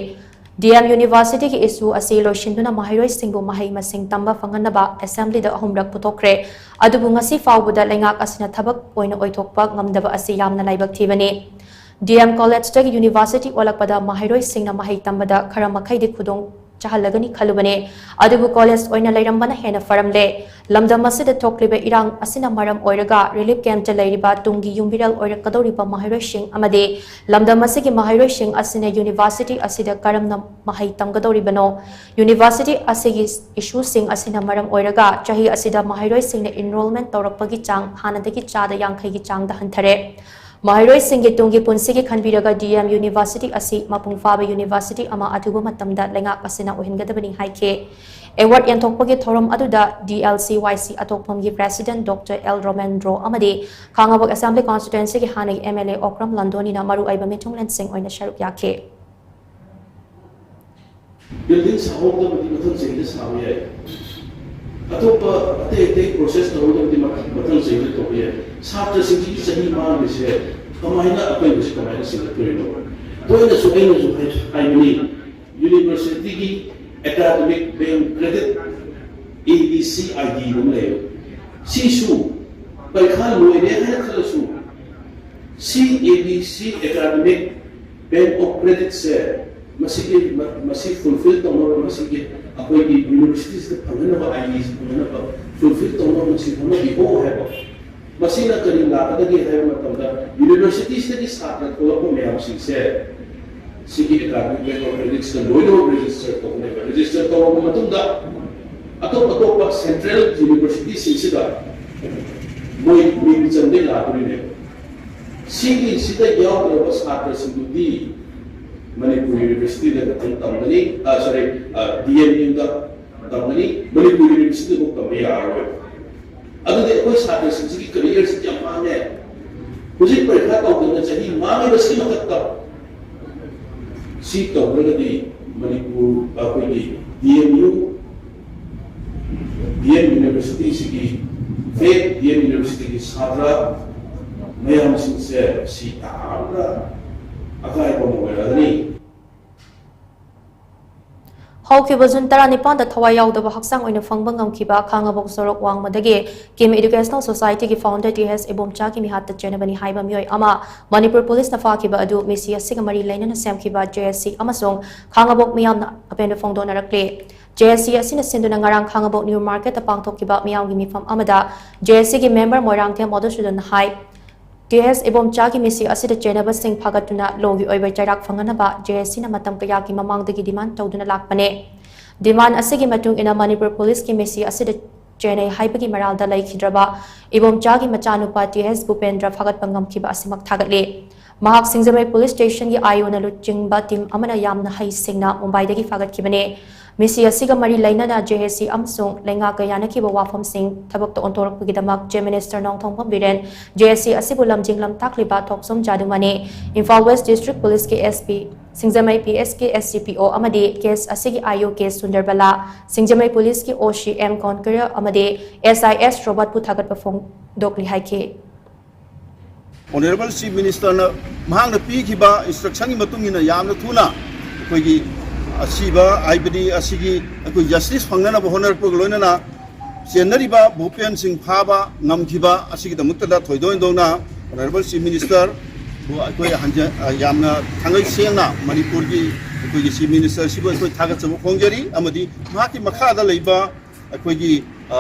ꯗꯤ ꯑꯦꯝ ꯌꯨꯅꯤꯚꯔꯁꯤꯇꯤꯒꯤ ꯏꯁꯨ ꯑꯁꯤ ꯂꯣꯏꯁꯤꯟꯗꯨꯅ ꯃꯍꯩꯔꯣꯏꯁꯤꯡꯕꯨ ꯃꯍꯩ ꯃꯁꯤꯡ ꯇꯝꯕ ꯐꯪꯍꯟꯅꯕ ꯑꯦꯁꯦꯝꯕ꯭ꯂꯤꯗ ꯑꯍꯨꯝꯔꯛ ꯄꯨꯊꯣꯛꯈ꯭ꯔꯦ꯫ ꯑꯗꯨꯕꯨ ꯉꯁꯤ ꯐꯥꯎꯕꯗ ꯂꯩꯉꯥꯛ ꯑꯁꯤꯅ ꯊꯕꯛ ꯑꯣꯏꯅ ꯑꯣꯏꯊꯣꯛꯄ ꯉꯝꯗꯕ ꯑꯁꯤ ꯌꯥꯝꯅ ꯂꯥꯏꯕꯛ ꯊꯤꯕꯅꯤ꯫ ꯗꯤ ꯑꯦꯝ ꯀꯣꯂꯦꯖꯇꯒꯤ ꯌꯨꯅꯤꯚꯔꯁꯤꯇꯤ ꯑꯣꯜꯂꯛꯄꯗ ꯃꯍꯩꯔꯣꯏꯁꯤꯡꯅ ꯃꯍꯩ ꯇꯝꯕꯗ ꯈꯔ ꯃꯈꯩꯗꯤ ꯈꯨꯗꯣꯡ ꯆꯥꯍꯜꯂꯒꯅꯤ ꯈꯜꯂꯨꯕꯅꯦ꯫ ꯑꯗꯨꯕꯨ ꯀꯣꯂꯦꯖ ꯑꯣꯏꯅ ꯂꯩꯔꯝꯕꯅ ꯍꯦꯟꯅ ꯐꯔꯝꯂꯦ꯫ ꯂꯝꯗꯝ ꯑꯁꯤꯗ ꯊꯣꯛꯂꯤꯕ ꯏꯔꯥꯡ ꯑꯁꯤꯅ ꯃꯔꯝ ꯑꯣꯏꯔꯒ ꯔꯤꯂꯤꯐ ꯀꯦꯝꯞꯇ ꯂꯩꯔꯤꯕ ꯇꯨꯡꯒꯤ ꯌꯨꯝꯕꯤꯔꯦꯜ ꯑꯣꯏꯔꯛꯀꯗꯧꯔꯤꯕ ꯃꯍꯩꯔꯣꯏꯁꯤꯡ ꯑꯃꯗꯤ ꯂꯝꯗꯝ ꯑꯁꯤꯒꯤ ꯃꯍꯩꯔꯣꯏꯁꯤꯡ ꯑꯁꯤꯅ ꯌꯨꯅꯤꯚꯔꯁꯤꯇꯤ ꯑꯁꯤꯗ ꯀꯔꯝꯅ ꯃꯍꯩ ꯇꯝꯒꯗꯧꯔꯤꯕꯅꯣ? ꯌꯨꯅꯤꯚꯔꯁꯤꯇꯤ ꯑꯁꯤꯒꯤ ꯏꯁꯨꯁꯤꯡ ꯑꯁꯤꯅ ꯃꯔꯝ ꯑꯣꯏꯔꯒ ꯆꯍꯤ ꯑꯁꯤꯗ ꯃꯍꯩꯔꯣꯏꯁꯤꯡꯅ ꯏꯟꯔꯣꯜꯃꯦꯟ ꯇꯧꯔꯛꯄꯒꯤ ꯆꯥꯡ ꯍꯥꯟꯅꯗꯒꯤ ꯆꯥꯗ ꯌꯥꯡꯈꯩꯒꯤ ꯆꯥꯡꯗ ꯍꯟꯊꯔꯦ꯫ ꯃꯍꯩꯔꯣꯏꯁꯤꯡꯒꯤ ꯇꯨꯡꯒꯤ ꯄꯨꯟꯁꯤꯒꯤ ꯈꯟꯕꯤꯔꯒ ꯗꯤ ꯑꯦꯝ ꯌꯨꯅꯤꯚꯔꯁꯤꯇꯤ ꯑꯁꯤ ꯃꯄꯨꯡ ꯐꯥꯕ ꯌꯨꯅꯤꯚꯔꯁꯤꯇꯤ ꯑꯃ ꯑꯊꯨꯕ ꯃꯇꯝꯗ ꯂꯩꯉꯥꯛ ꯑꯁꯤꯅ ꯑꯣꯏꯍꯟꯒꯗꯕꯅꯤ ꯍꯥꯏꯈꯤ꯫ ꯑꯦꯋꯥꯔꯗ ꯌꯦꯟꯊꯣꯛꯄꯒꯤ ꯊꯧꯔꯝ ꯑꯗꯨꯗ ꯗꯤ ꯑꯦꯜ ꯁꯤ ꯋꯥꯏ ꯁꯤ ꯑꯇꯣꯛꯐꯝꯒꯤ ꯄ꯭ꯔꯦꯁꯤꯗꯦꯟꯠ ꯗꯣꯛꯇꯔ ꯑꯦꯜ ꯔꯣꯃꯦꯟꯗ꯭ꯔꯣ ꯑꯃꯗꯤ ꯈꯥꯉꯕꯣꯛ ꯑꯦꯁꯦꯝꯕ꯭ꯂꯤ ꯀꯣꯟꯁꯇꯤꯇ꯭ꯋꯦꯟꯁꯤꯒꯤ ꯍꯥꯟꯅꯒꯤ ꯑꯦꯝ ꯑꯦꯜ ꯑꯦ ꯑꯣꯀ꯭ꯔꯝ ꯂꯟꯗꯣꯅꯤꯅ ꯃꯔꯨꯑꯣꯏꯕ ꯃꯤꯊꯨꯡꯂꯦꯟꯁꯤꯡ ꯑꯣꯏꯅ ꯁꯔꯨꯛ ꯌꯥꯈꯤ꯫ ꯕꯤꯜꯗꯤꯡ ꯁꯥꯍꯧꯗꯕꯗꯤ ꯃꯊꯪ ꯆꯍꯤꯗ ꯁꯥꯕ ꯌꯥꯏ꯫ ꯑꯇꯣꯞꯄ ꯑꯇꯩ ꯑꯇꯩ ꯄ꯭ꯔꯣꯁꯦꯁ ꯇꯧꯍꯧꯗꯕꯗꯤ ꯃꯊꯪ ꯃꯊꯪ ꯆꯍꯤꯗ ꯇꯧꯕ ꯌꯥꯏ꯫ ꯁꯥꯇ꯭ꯔꯁꯤꯡꯁꯤꯒꯤ ꯆꯍꯤ ꯃꯥꯡꯂꯤꯁꯦ ꯀꯃꯥꯏꯅ ꯑꯀꯣꯏꯕꯁꯤ ꯀꯃꯥꯏꯅ ꯁꯤꯡꯒꯠꯇꯣꯔꯤꯅꯣ? ꯇꯣꯏꯅꯁꯨ ꯑꯩꯅꯁꯨ ꯍꯥꯏ- ꯍꯥꯏꯕꯅꯤ, ꯌꯨꯅꯤꯚꯔꯁꯤꯇꯤꯒꯤ academic bank credit, A B C I ꯗꯤ ꯑꯃ ꯂꯩꯌꯦꯕ꯫ ꯁꯤꯁꯨ ꯄꯔꯤꯈꯥ ꯂꯣꯏꯔꯦ ꯍꯥꯏꯅ ꯈꯜꯂꯁꯨ, ꯁꯤ A B C academic bank of ꯀ꯭ꯔꯦꯗꯤꯠꯁꯦ ꯃꯁꯤꯒꯤ ꯃ- ꯃꯁꯤ ꯐꯨꯜꯐꯤꯜ ꯇꯧꯅꯕ, ꯃꯁꯤꯒꯤ ꯑꯩꯈꯣꯏꯒꯤ ꯌꯨꯅꯤꯚꯔꯁꯤꯇꯤꯁꯤꯗ ꯐꯪꯅꯅꯕ, ꯑꯥꯏ ꯗꯤꯁꯤ ꯐꯪꯅꯅꯕ ꯐꯨꯜꯐꯤꯜ ꯇꯧꯅꯕ ꯃꯁꯤ ꯍꯣꯠꯅꯕꯤꯌꯣ ꯍꯥꯏꯕ꯫ ꯃꯁꯤꯅ ꯀꯔꯤ ꯂꯥꯛꯀꯗꯒꯦ ꯍꯥꯏꯕ ꯃꯇꯝꯗ, ꯌꯨꯅꯤꯚꯔꯁꯤꯇꯤꯁꯤꯗꯒꯤ ꯁꯥꯇ꯭ꯔ ꯊꯣꯛꯂꯛꯄ ꯃꯌꯥꯝꯁꯤꯡꯁꯦ ꯁꯤꯒꯤ ꯑꯦꯀꯥꯗꯃꯤꯛ ꯕꯦꯡ ꯑꯣꯐ ꯀ꯭ꯔꯦꯗꯤꯠꯁꯤꯗ ꯂꯣꯏꯅꯃꯛ ꯔꯦꯖꯤꯁꯇꯔ ꯇꯧꯒꯅꯦꯕ꯫ ꯔꯦꯖꯤꯁꯇꯔ ꯇꯧꯔꯕ ꯃꯇꯨꯡꯗ ꯑꯇꯣꯞ ꯑꯇꯣꯞꯄ ꯁꯦꯟꯇ꯭ꯔꯦꯜ ꯌꯨꯅꯤꯚꯔꯁꯤꯇꯤꯁꯤꯡꯁꯤꯗ ꯃꯣꯏ ꯃꯤꯡ ꯆꯟꯕꯩ ꯂꯥꯛꯇꯣꯔꯤꯅꯦꯕ꯫ ꯁꯤꯒꯤꯁꯤꯗ ꯌꯥꯎꯗ꯭ꯔꯕ ꯁꯥꯇ꯭ꯔꯁꯤꯡꯗꯨꯗꯤ ꯃꯅꯤꯄꯨꯔ ꯌꯨꯅꯤꯚꯔꯁꯤꯇꯤꯗ ꯈꯛꯇꯪ ꯇꯝꯒꯅꯤ, ꯑ, ꯁꯣꯔꯤ, ꯗꯤ ꯑꯦꯝ ꯌꯨꯗ ꯇꯝꯒꯅꯤ, ꯃꯅꯤꯄꯨꯔ ꯌꯨꯅꯤꯚꯔꯁꯤꯇꯤꯗ ꯇꯝꯕ ꯌꯥꯔꯔꯣꯏ꯫ ꯑꯗꯨꯗꯤ ꯑꯩꯈꯣꯏ ꯁꯥꯇ꯭ꯔꯁꯤꯡꯁꯤꯒꯤ ꯀꯦꯔꯤꯌꯔꯁꯤ ꯌꯥꯝ ꯃꯥꯡꯉꯦ꯫ ꯍꯧꯖꯤꯛ ꯄꯔꯤꯈꯥ ꯇꯧꯗꯅ ꯆꯍꯤ ꯃꯥꯡꯉꯤꯕꯁꯤ ꯃꯊꯛꯇ ꯁꯤ ꯇꯧꯗ꯭ꯔꯒꯗꯤ ꯃꯅꯤꯄꯨꯔ ꯑꯩꯈꯣꯏꯒꯤ D M U D M ꯌꯨꯅꯤꯚꯔꯁꯤꯇꯤꯁꯤꯒꯤ ꯐꯦꯛ ꯗꯤ ꯑꯦꯝ ꯌꯨꯅꯤꯚꯔꯁꯤꯇꯤꯒꯤ ꯁꯥꯇ꯭ꯔ ꯃꯌꯥꯝꯁꯤꯡꯁꯦ ꯁꯤ ꯇꯥꯕꯗ ꯑꯀꯥꯏꯕ ꯑꯃ ꯑꯣꯏꯔꯛꯑꯒꯅꯤ꯫ ꯍꯧꯈꯤꯕ ꯖꯨꯟ ꯇꯔꯥꯅꯤꯄꯥꯟꯗ ꯊꯋꯥꯏ ꯌꯥꯎꯗꯕ ꯍꯛꯆꯥꯡ ꯑꯣꯏꯅ ꯐꯪꯕ ꯉꯝꯈꯤꯕ ꯈꯥꯉꯕꯣꯛ ꯁꯣꯔꯣꯛ ꯋꯥꯡꯃꯗꯒꯤ ꯀꯤꯝ ꯏꯗꯨꯀꯦꯁꯅꯦꯜ ꯁꯣꯁꯥꯏꯇꯤꯒꯤ ꯐꯥꯎꯟꯗꯔ ꯇꯤ ꯑꯦꯁ ꯏꯕꯣꯝꯆꯥꯒꯤ ꯃꯤꯍꯥꯠꯇ ꯆꯦꯟꯅꯕꯅꯤ ꯍꯥꯏꯕ ꯃꯤꯑꯣꯏ ꯑꯃ ꯃꯅꯤꯄꯨꯔ ꯄꯨꯂꯤꯁꯅ ꯐꯥꯈꯤꯕ ꯑꯗꯨ ꯃꯤꯁꯤ ꯑꯁꯤꯒ ꯃꯔꯤ ꯂꯩꯅꯅ ꯁꯦꯝꯈꯤꯕ ꯖꯦ ꯑꯦꯁ ꯁꯤ ꯑꯃꯁꯨꯡ ꯈꯥꯉꯕꯣꯛ ꯃꯤꯌꯥꯝꯅ ꯑꯄꯦꯟꯕ ꯐꯣꯡꯗꯣꯛꯅꯔꯛꯂꯤ꯫ ꯖꯦ ꯑꯦꯁ ꯁꯤ ꯑꯁꯤꯅ ꯁꯤꯟꯗꯨꯅ ꯉꯔꯥꯡ ꯈꯥꯉꯕꯣꯛ ꯅ꯭ꯌꯨ ꯃꯥꯔꯀꯦꯠꯇ ꯄꯥꯡꯊꯣꯛꯈꯤꯕ ꯃꯤꯌꯥꯝꯒꯤ ꯃꯤꯐꯝ ꯑꯃꯗ ꯖꯦ ꯑꯦꯁ ꯁꯤꯒꯤ ꯃꯦꯝꯕꯔ ꯃꯣꯏꯔꯥꯡꯊꯦꯝ ꯃꯙꯨꯁꯨꯗꯟꯅ ꯍꯥꯏ, ꯇꯤ ꯑꯦꯁ ꯏꯕꯣꯝꯆꯥꯒꯤ ꯃꯤꯁꯤ ꯑꯁꯤꯗ ꯆꯦꯟꯅꯕꯁꯤꯡ ꯐꯥꯒꯠꯇꯨꯅ ꯂꯣꯒꯤ ꯑꯣꯏꯕ ꯆꯩꯔꯥꯛ ꯐꯪꯍꯟꯅꯕ ꯖꯦ ꯑꯦꯁ ꯁꯤꯅ ꯃꯇꯝ ꯀꯌꯥꯒꯤ ꯃꯃꯥꯡꯗꯒꯤ ꯗꯤꯃꯥꯟ ꯇꯧꯗꯨꯅ ꯂꯥꯛꯄꯅꯦ꯫ ꯗꯤꯃꯥꯟ ꯑꯁꯤꯒꯤ ꯃꯇꯨꯡ ꯏꯟꯅ ꯃꯅꯤꯄꯨꯔ ꯄꯨꯂꯤꯁꯀꯤ ꯃꯤꯁꯤ ꯑꯁꯤꯗ ꯆꯦꯟꯅꯩ ꯍꯥꯏꯕꯒꯤ ꯃꯔꯥꯜꯗ ꯂꯩꯈꯤꯗ꯭ꯔꯕ ꯏꯕꯣꯝꯆꯥꯒꯤ ꯃꯆꯥꯅꯨꯄꯥ ꯇꯤ ꯑꯦꯁ ꯚꯨꯄꯦꯟꯗ꯭ꯔ ꯐꯥꯒꯠꯄ ꯉꯝꯈꯤꯕ ꯑꯁꯤꯃꯛ ꯊꯥꯒꯠꯂꯤ꯫ ꯃꯍꯥꯛ ꯁꯤꯡꯖꯃꯩ ꯄꯨꯂꯤꯁ ꯁ꯭ꯇꯦꯁꯟꯒꯤ ꯑꯥꯏ ꯑꯣꯅ ꯂꯨꯆꯤꯡꯕ ꯇꯤꯝ ꯑꯃꯅ ꯌꯥꯝꯅ ꯍꯩꯁꯤꯡꯅ ꯃꯨꯝꯕꯥꯏꯗꯒꯤ ꯐꯥꯒꯠꯈꯤꯕꯅꯦ꯫ ꯃꯤꯁꯤ ꯑꯁꯤꯒ ꯃꯔꯤ ꯂꯩꯅꯅ ꯖꯦ ꯑꯦꯁ ꯁꯤ ꯑꯃꯁꯨꯡ ꯂꯩꯉꯥꯛꯀ ꯌꯥꯅꯈꯤꯕ ꯋꯥꯐꯝꯁꯤꯡ ꯊꯕꯛꯇ ꯑꯣꯟꯊꯣꯔꯛꯄꯒꯤꯗꯃꯛ chief minister Nongthombam Biren, J S C ꯑꯁꯤꯕꯨ ꯂꯝꯖꯤꯡ ꯂꯝꯇꯥꯛꯂꯤꯕ ꯊꯣꯛꯆꯣꯝ ꯖꯥꯗꯨꯃꯅꯤ, ꯏꯝꯐꯥꯜ ꯋꯦꯁ ꯗꯤꯁꯇ꯭ꯔꯤꯛ ꯄꯨꯂꯤꯁꯀꯤ ꯑꯦꯁ ꯄꯤ, ꯁꯤꯡꯖꯃꯩ ꯄꯤ ꯑꯦꯁꯀꯤ ꯑꯦꯁ ꯁꯤ ꯄꯤ ꯑꯣ ꯑꯃꯗꯤ ꯀꯦꯁ ꯑꯁꯤꯒꯤ ꯑꯥꯏ ꯑꯣ ꯀꯦ ꯁꯨꯟꯗꯔꯕꯂꯥ, ꯁꯤꯡꯖꯃꯩ ꯄꯨꯂꯤꯁꯀꯤ ꯑꯣ ꯁꯤ ꯑꯦꯝ ꯀꯣꯟꯀꯔ ꯑꯃꯗꯤ ꯑꯦꯁ ꯑꯥꯏ ꯑꯦꯁ ꯔꯣꯕꯥꯔꯠꯄꯨ ꯊꯥꯒꯠꯄ ꯐꯣꯡꯗꯣꯛꯂꯤ ꯍꯥꯏꯈꯤ꯫ ꯑꯣꯅꯔꯦꯕꯜ ꯆꯤꯐ ꯃꯤꯅꯤꯁꯇꯔꯅ ꯃꯍꯥꯛꯅ ꯄꯤꯈꯤꯕ ꯏꯟꯁꯇ꯭ꯔꯛꯁꯟꯒꯤ ꯃꯇꯨꯡ ꯏꯟꯅ ꯌꯥꯝꯅ ꯊꯨꯅ ꯑꯩꯈꯣꯏꯒꯤ ꯑꯁꯤꯕ ꯍꯥꯏꯕꯗꯤ ꯑꯁꯤꯒꯤ ꯑꯩꯈꯣꯏ ꯖꯁꯇꯤꯁ ꯐꯪꯅꯅꯕ ꯍꯣꯠꯅꯔꯛꯄꯒ ꯂꯣꯏꯅꯅ ꯆꯦꯟꯅꯔꯤꯕ ꯚꯨꯄꯦꯟꯁꯤꯡ ꯐꯥꯕ ꯉꯝꯈꯤꯕ ꯑꯁꯤꯒꯤꯗꯃꯛꯇꯗ ꯊꯣꯏꯗꯣꯛ ꯍꯦꯟꯗꯣꯛꯅ ꯑꯣꯅꯔꯦꯕꯜ ꯆꯤꯐ ꯃꯤꯅꯤꯁꯇꯔꯕꯨ ꯑꯩꯈꯣꯏ ꯍꯟꯖ-, ꯑ, ꯌꯥꯝꯅ ꯊꯥꯡꯒꯩ ꯁꯦꯡꯅ ꯃꯅꯤꯄꯨꯔꯒꯤ ꯑꯩꯈꯣꯏꯒꯤ ꯆꯤꯐ ꯃꯤꯅꯤꯁꯇꯔꯁꯤꯕꯨ ꯑꯩꯈꯣꯏ ꯊꯥꯒꯠꯆꯕ ꯐꯣꯡꯖꯔꯤ꯫ ꯑꯃꯗꯤ ꯃꯍꯥꯛꯀꯤ ꯃꯈꯥꯗ ꯂꯩꯕ ꯑꯩꯈꯣꯏꯒꯤ, ꯑ,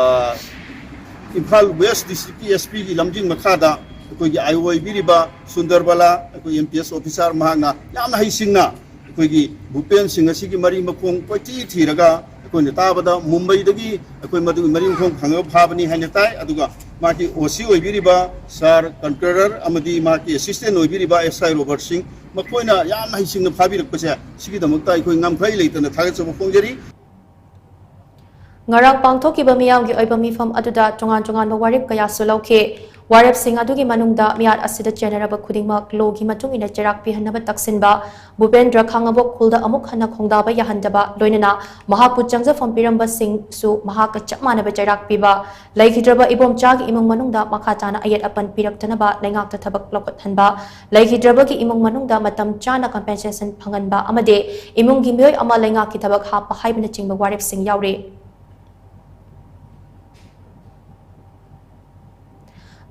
ꯏꯝꯐꯥꯜ ꯋꯦꯁ ꯗꯤꯁꯇ꯭ꯔꯤꯛꯀꯤ ꯑꯦꯁ ꯄꯤꯒꯤ ꯂꯝꯖꯤꯡ ꯃꯈꯥꯗ ꯑꯩꯈꯣꯏꯒꯤ ꯑꯥꯏ ꯑꯣ ꯑꯣꯏꯕꯤꯔꯤꯕ ꯁꯨꯟꯗꯔꯕꯂꯥ, ꯑꯩꯈꯣꯏ ꯑꯦꯝ ꯄꯤ ꯑꯦꯁ ꯑꯣꯐꯤꯁꯥꯔ, ꯃꯍꯥꯛꯅ ꯌꯥꯝꯅ ꯍꯩꯁꯤꯡꯅ ꯑꯩꯈꯣꯏꯒꯤ ꯚꯨꯄꯦꯟꯁꯤꯡ ꯑꯁꯤꯒꯤ ꯃꯔꯤ ꯃꯈꯣꯡ ꯀꯣꯏꯊꯤ ꯊꯤꯔꯒ ꯑꯩꯈꯣꯏꯅ ꯇꯥꯕꯗ ꯃꯨꯝꯕꯩꯗꯒꯤ ꯑꯩꯈꯣꯏ ꯃꯗꯨꯒꯤ ꯃꯔꯤ ꯃꯈꯣꯡ ꯐꯪꯉꯒ ꯐꯥꯕꯅꯤ ꯍꯥꯏꯅ ꯇꯥꯏ꯫ ꯑꯗꯨꯒ ꯃꯍꯥꯛꯀꯤ ꯑꯣ ꯁꯤ ꯑꯣꯏꯕꯤꯔꯤꯕ ꯁꯥꯔ ꯀꯟꯀꯔꯔ ꯑꯃꯗꯤ ꯃꯍꯥꯛꯀꯤ ꯑꯦꯁꯤꯁꯇꯦꯟ ꯑꯣꯏꯕꯤꯔꯤꯕ ꯑꯦꯁ ꯑꯥꯏ ꯔꯣꯕꯔꯠ ꯁꯤꯡ, ꯃꯈꯣꯏꯅ ꯌꯥꯝꯅ ꯍꯩꯁꯤꯡꯅ ꯐꯥꯕꯤꯔꯛꯄꯁꯦ, ꯁꯤꯒꯤꯗꯃꯛꯇ ꯑꯩꯈꯣꯏ ꯉꯝꯈꯩ ꯂꯩꯇꯅ ꯊꯥꯒꯠꯆꯕ ꯐꯣꯡꯖꯔꯤ꯫ ꯉꯔꯥꯡ ꯄꯥꯡꯊꯣꯛꯈꯤꯕ ꯃꯤꯌꯥꯝꯒꯤ ꯑꯣꯏꯕ ꯃꯤꯐꯝ ꯑꯗꯨꯗ ꯇꯣꯉꯥꯟ ꯇꯣꯉꯥꯟꯕ ꯋꯥꯔꯦꯞ ꯀꯌꯥꯁꯨ ꯂꯧꯈꯤ꯫ ꯋꯥꯔꯦꯞꯁꯤꯡ ꯑꯗꯨꯒꯤ ꯃꯅꯨꯡꯗ ꯃꯤꯌꯥꯠ ꯑꯁꯤꯗ ꯆꯦꯟꯅꯔꯕ ꯈꯨꯗꯤꯡꯃꯛ ꯂꯣꯒꯤ ꯃꯇꯨꯡ ꯏꯟꯅ ꯆꯩꯔꯥꯛ ꯄꯤꯍꯟꯅꯕ ꯇꯛꯁꯤꯟꯕ, ꯚꯨꯄꯦꯟꯗ꯭ꯔ ꯈꯥꯉꯕꯣꯛ ꯈꯨꯜꯗ ꯑꯃꯨꯛ ꯍꯟꯅ ꯈꯣꯡꯗꯥꯕ ꯌꯥꯍꯟꯗꯕ, ꯂꯣꯏꯅꯅ ꯃꯍꯥꯛꯄꯨ ꯆꯪꯖꯐꯝ ꯄꯤꯔꯝꯕꯁꯤꯡꯁꯨ ꯃꯍꯥꯛꯀ ꯆꯞ ꯃꯥꯟꯅꯕ ꯆꯩꯔꯥꯛ ꯄꯤꯕ, ꯂꯩꯈꯤꯗ꯭ꯔꯕ ꯏꯕꯣꯝꯆꯥꯒꯤ ꯏꯃꯨꯡ ꯃꯅꯨꯡꯗ ꯃꯈꯥ ꯇꯥꯅ ꯑꯌꯦꯠ ꯑꯄꯟ ꯄꯤꯔꯛꯇꯅꯕ ꯂꯩꯉꯥꯛꯇ ꯊꯕꯛ ꯂꯧꯈꯠꯍꯟꯕ, ꯂꯩꯈꯤꯗ꯭ꯔꯕꯒꯤ ꯏꯃꯨꯡ ꯃꯅꯨꯡꯗ ꯃꯇꯝ ꯆꯥꯅ compensation ꯐꯪꯍꯟꯕ ꯑꯃꯗꯤ ꯏꯃꯨꯡꯒꯤ ꯃꯤꯑꯣꯏ ꯑꯃ ꯂꯩꯉꯥꯛꯀꯤ ꯊꯕꯛ ꯍꯥꯞꯄ ꯍꯥꯏꯕꯅꯆꯤꯡꯕ ꯋꯥꯔꯦꯞꯁꯤꯡ ꯌꯥꯎꯔꯤ꯫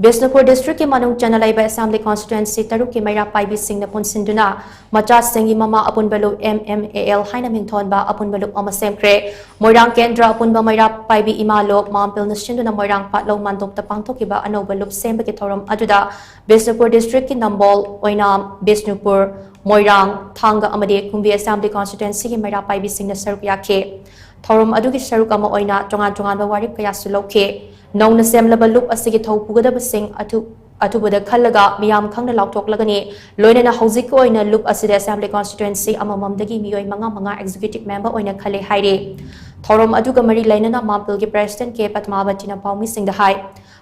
ꯕꯤꯁꯅꯨꯄꯨꯔ district ꯀꯤ ꯃꯅꯨꯡ ꯆꯟꯅ ꯂꯩꯕ assembly constituency ꯇꯔꯨꯛꯀꯤ ꯃꯩꯔꯥ ꯄꯥꯏꯕꯤꯁꯤꯡꯅ ꯄꯨꯟꯁꯤꯟꯗꯨꯅ ꯃꯆꯥꯁꯤꯡꯒꯤ ꯃꯃꯥ ꯑꯄꯨꯟꯕ ꯂꯨꯞ, M M A L, ꯍꯥꯏꯅ ꯃꯤꯡꯊꯣꯟꯕ ꯑꯄꯨꯟꯕ ꯂꯨꯞ ꯑꯃ ꯁꯦꯝꯈ꯭ꯔꯦ꯫ ꯃꯣꯏꯔꯥꯡ ꯀꯦꯟꯗ꯭ꯔ ꯑꯄꯨꯟꯕ ꯃꯩꯔꯥ ꯄꯥꯏꯕꯤ ꯏꯃꯥ ꯂꯣꯛ ꯃꯥꯝꯄꯤꯜꯅ ꯁꯤꯟꯗꯨꯅ ꯃꯣꯏꯔꯥꯡ ꯄꯥꯠꯂꯧ ꯃꯥꯟꯗꯣꯞꯇ ꯄꯥꯡꯊꯣꯛꯈꯤꯕ ꯑꯅꯧꯕ ꯂꯨꯞ ꯁꯦꯝꯕꯒꯤ ꯊꯧꯔꯝ ꯑꯗꯨꯗ ꯕꯤꯁꯅꯨꯄꯨꯔ district ꯀꯤ ꯅꯝꯕꯣꯜ, ꯑꯣꯏꯅꯥꯝ, ꯕꯤꯁꯅꯨꯄꯨꯔ, ꯃꯣꯏꯔꯥꯡ, ꯊꯥꯡꯒ ꯑꯃꯗꯤ ꯀꯨꯝꯕꯤ assembly constituency ꯒꯤ ꯃꯩꯔꯥ ꯄꯥꯏꯕꯤꯁꯤꯡꯅ ꯁꯔꯨꯛ ꯌꯥꯈꯤ꯫ ꯊꯧꯔꯝ ꯑꯗꯨꯒꯤ ꯁꯔꯨꯛ ꯑꯃ ꯑꯣꯏꯅ ꯇꯣꯉꯥꯟ ꯇꯣꯉꯥꯟꯕ ꯋꯥꯔꯦꯞ ꯀꯌꯥꯁꯨ ꯂꯧꯈꯤ꯫ ꯅꯧꯅ ꯁꯦꯝꯂꯕ ꯂꯨꯞ ꯑꯁꯤꯒꯤ ꯊꯧ ꯄꯨꯒꯗꯕꯁꯤꯡ ꯑꯊꯨ-, ꯑꯊꯨꯕꯗ ꯈꯜꯂꯒ ꯃꯤꯌꯥꯝ ꯈꯪꯅ ꯂꯥꯎꯊꯣꯛꯂꯒꯅꯤ꯫ ꯂꯣꯏꯅꯅ ꯍꯧꯖꯤꯛꯀꯤ ꯑꯣꯏꯅ ꯂꯨꯞ ꯑꯁꯤꯗ assembly constituency ꯑꯃꯃꯝꯗꯒꯤ ꯃꯤꯑꯣꯏ ꯃꯉꯥ ꯃꯉꯥ executive member ꯑꯣꯏꯅ ꯈꯜꯂꯦ ꯍꯥꯏꯔꯤ꯫ ꯊꯧꯔꯝ ꯑꯗꯨꯒ ꯃꯔꯤ ꯂꯩꯅꯅ ꯃꯥꯝꯄꯤꯜꯒꯤ president ꯀꯦ ꯄꯗꯃꯥꯕꯇꯤꯅ ꯄꯥꯎꯃꯤꯁꯤꯡꯗ ꯍꯥꯏ,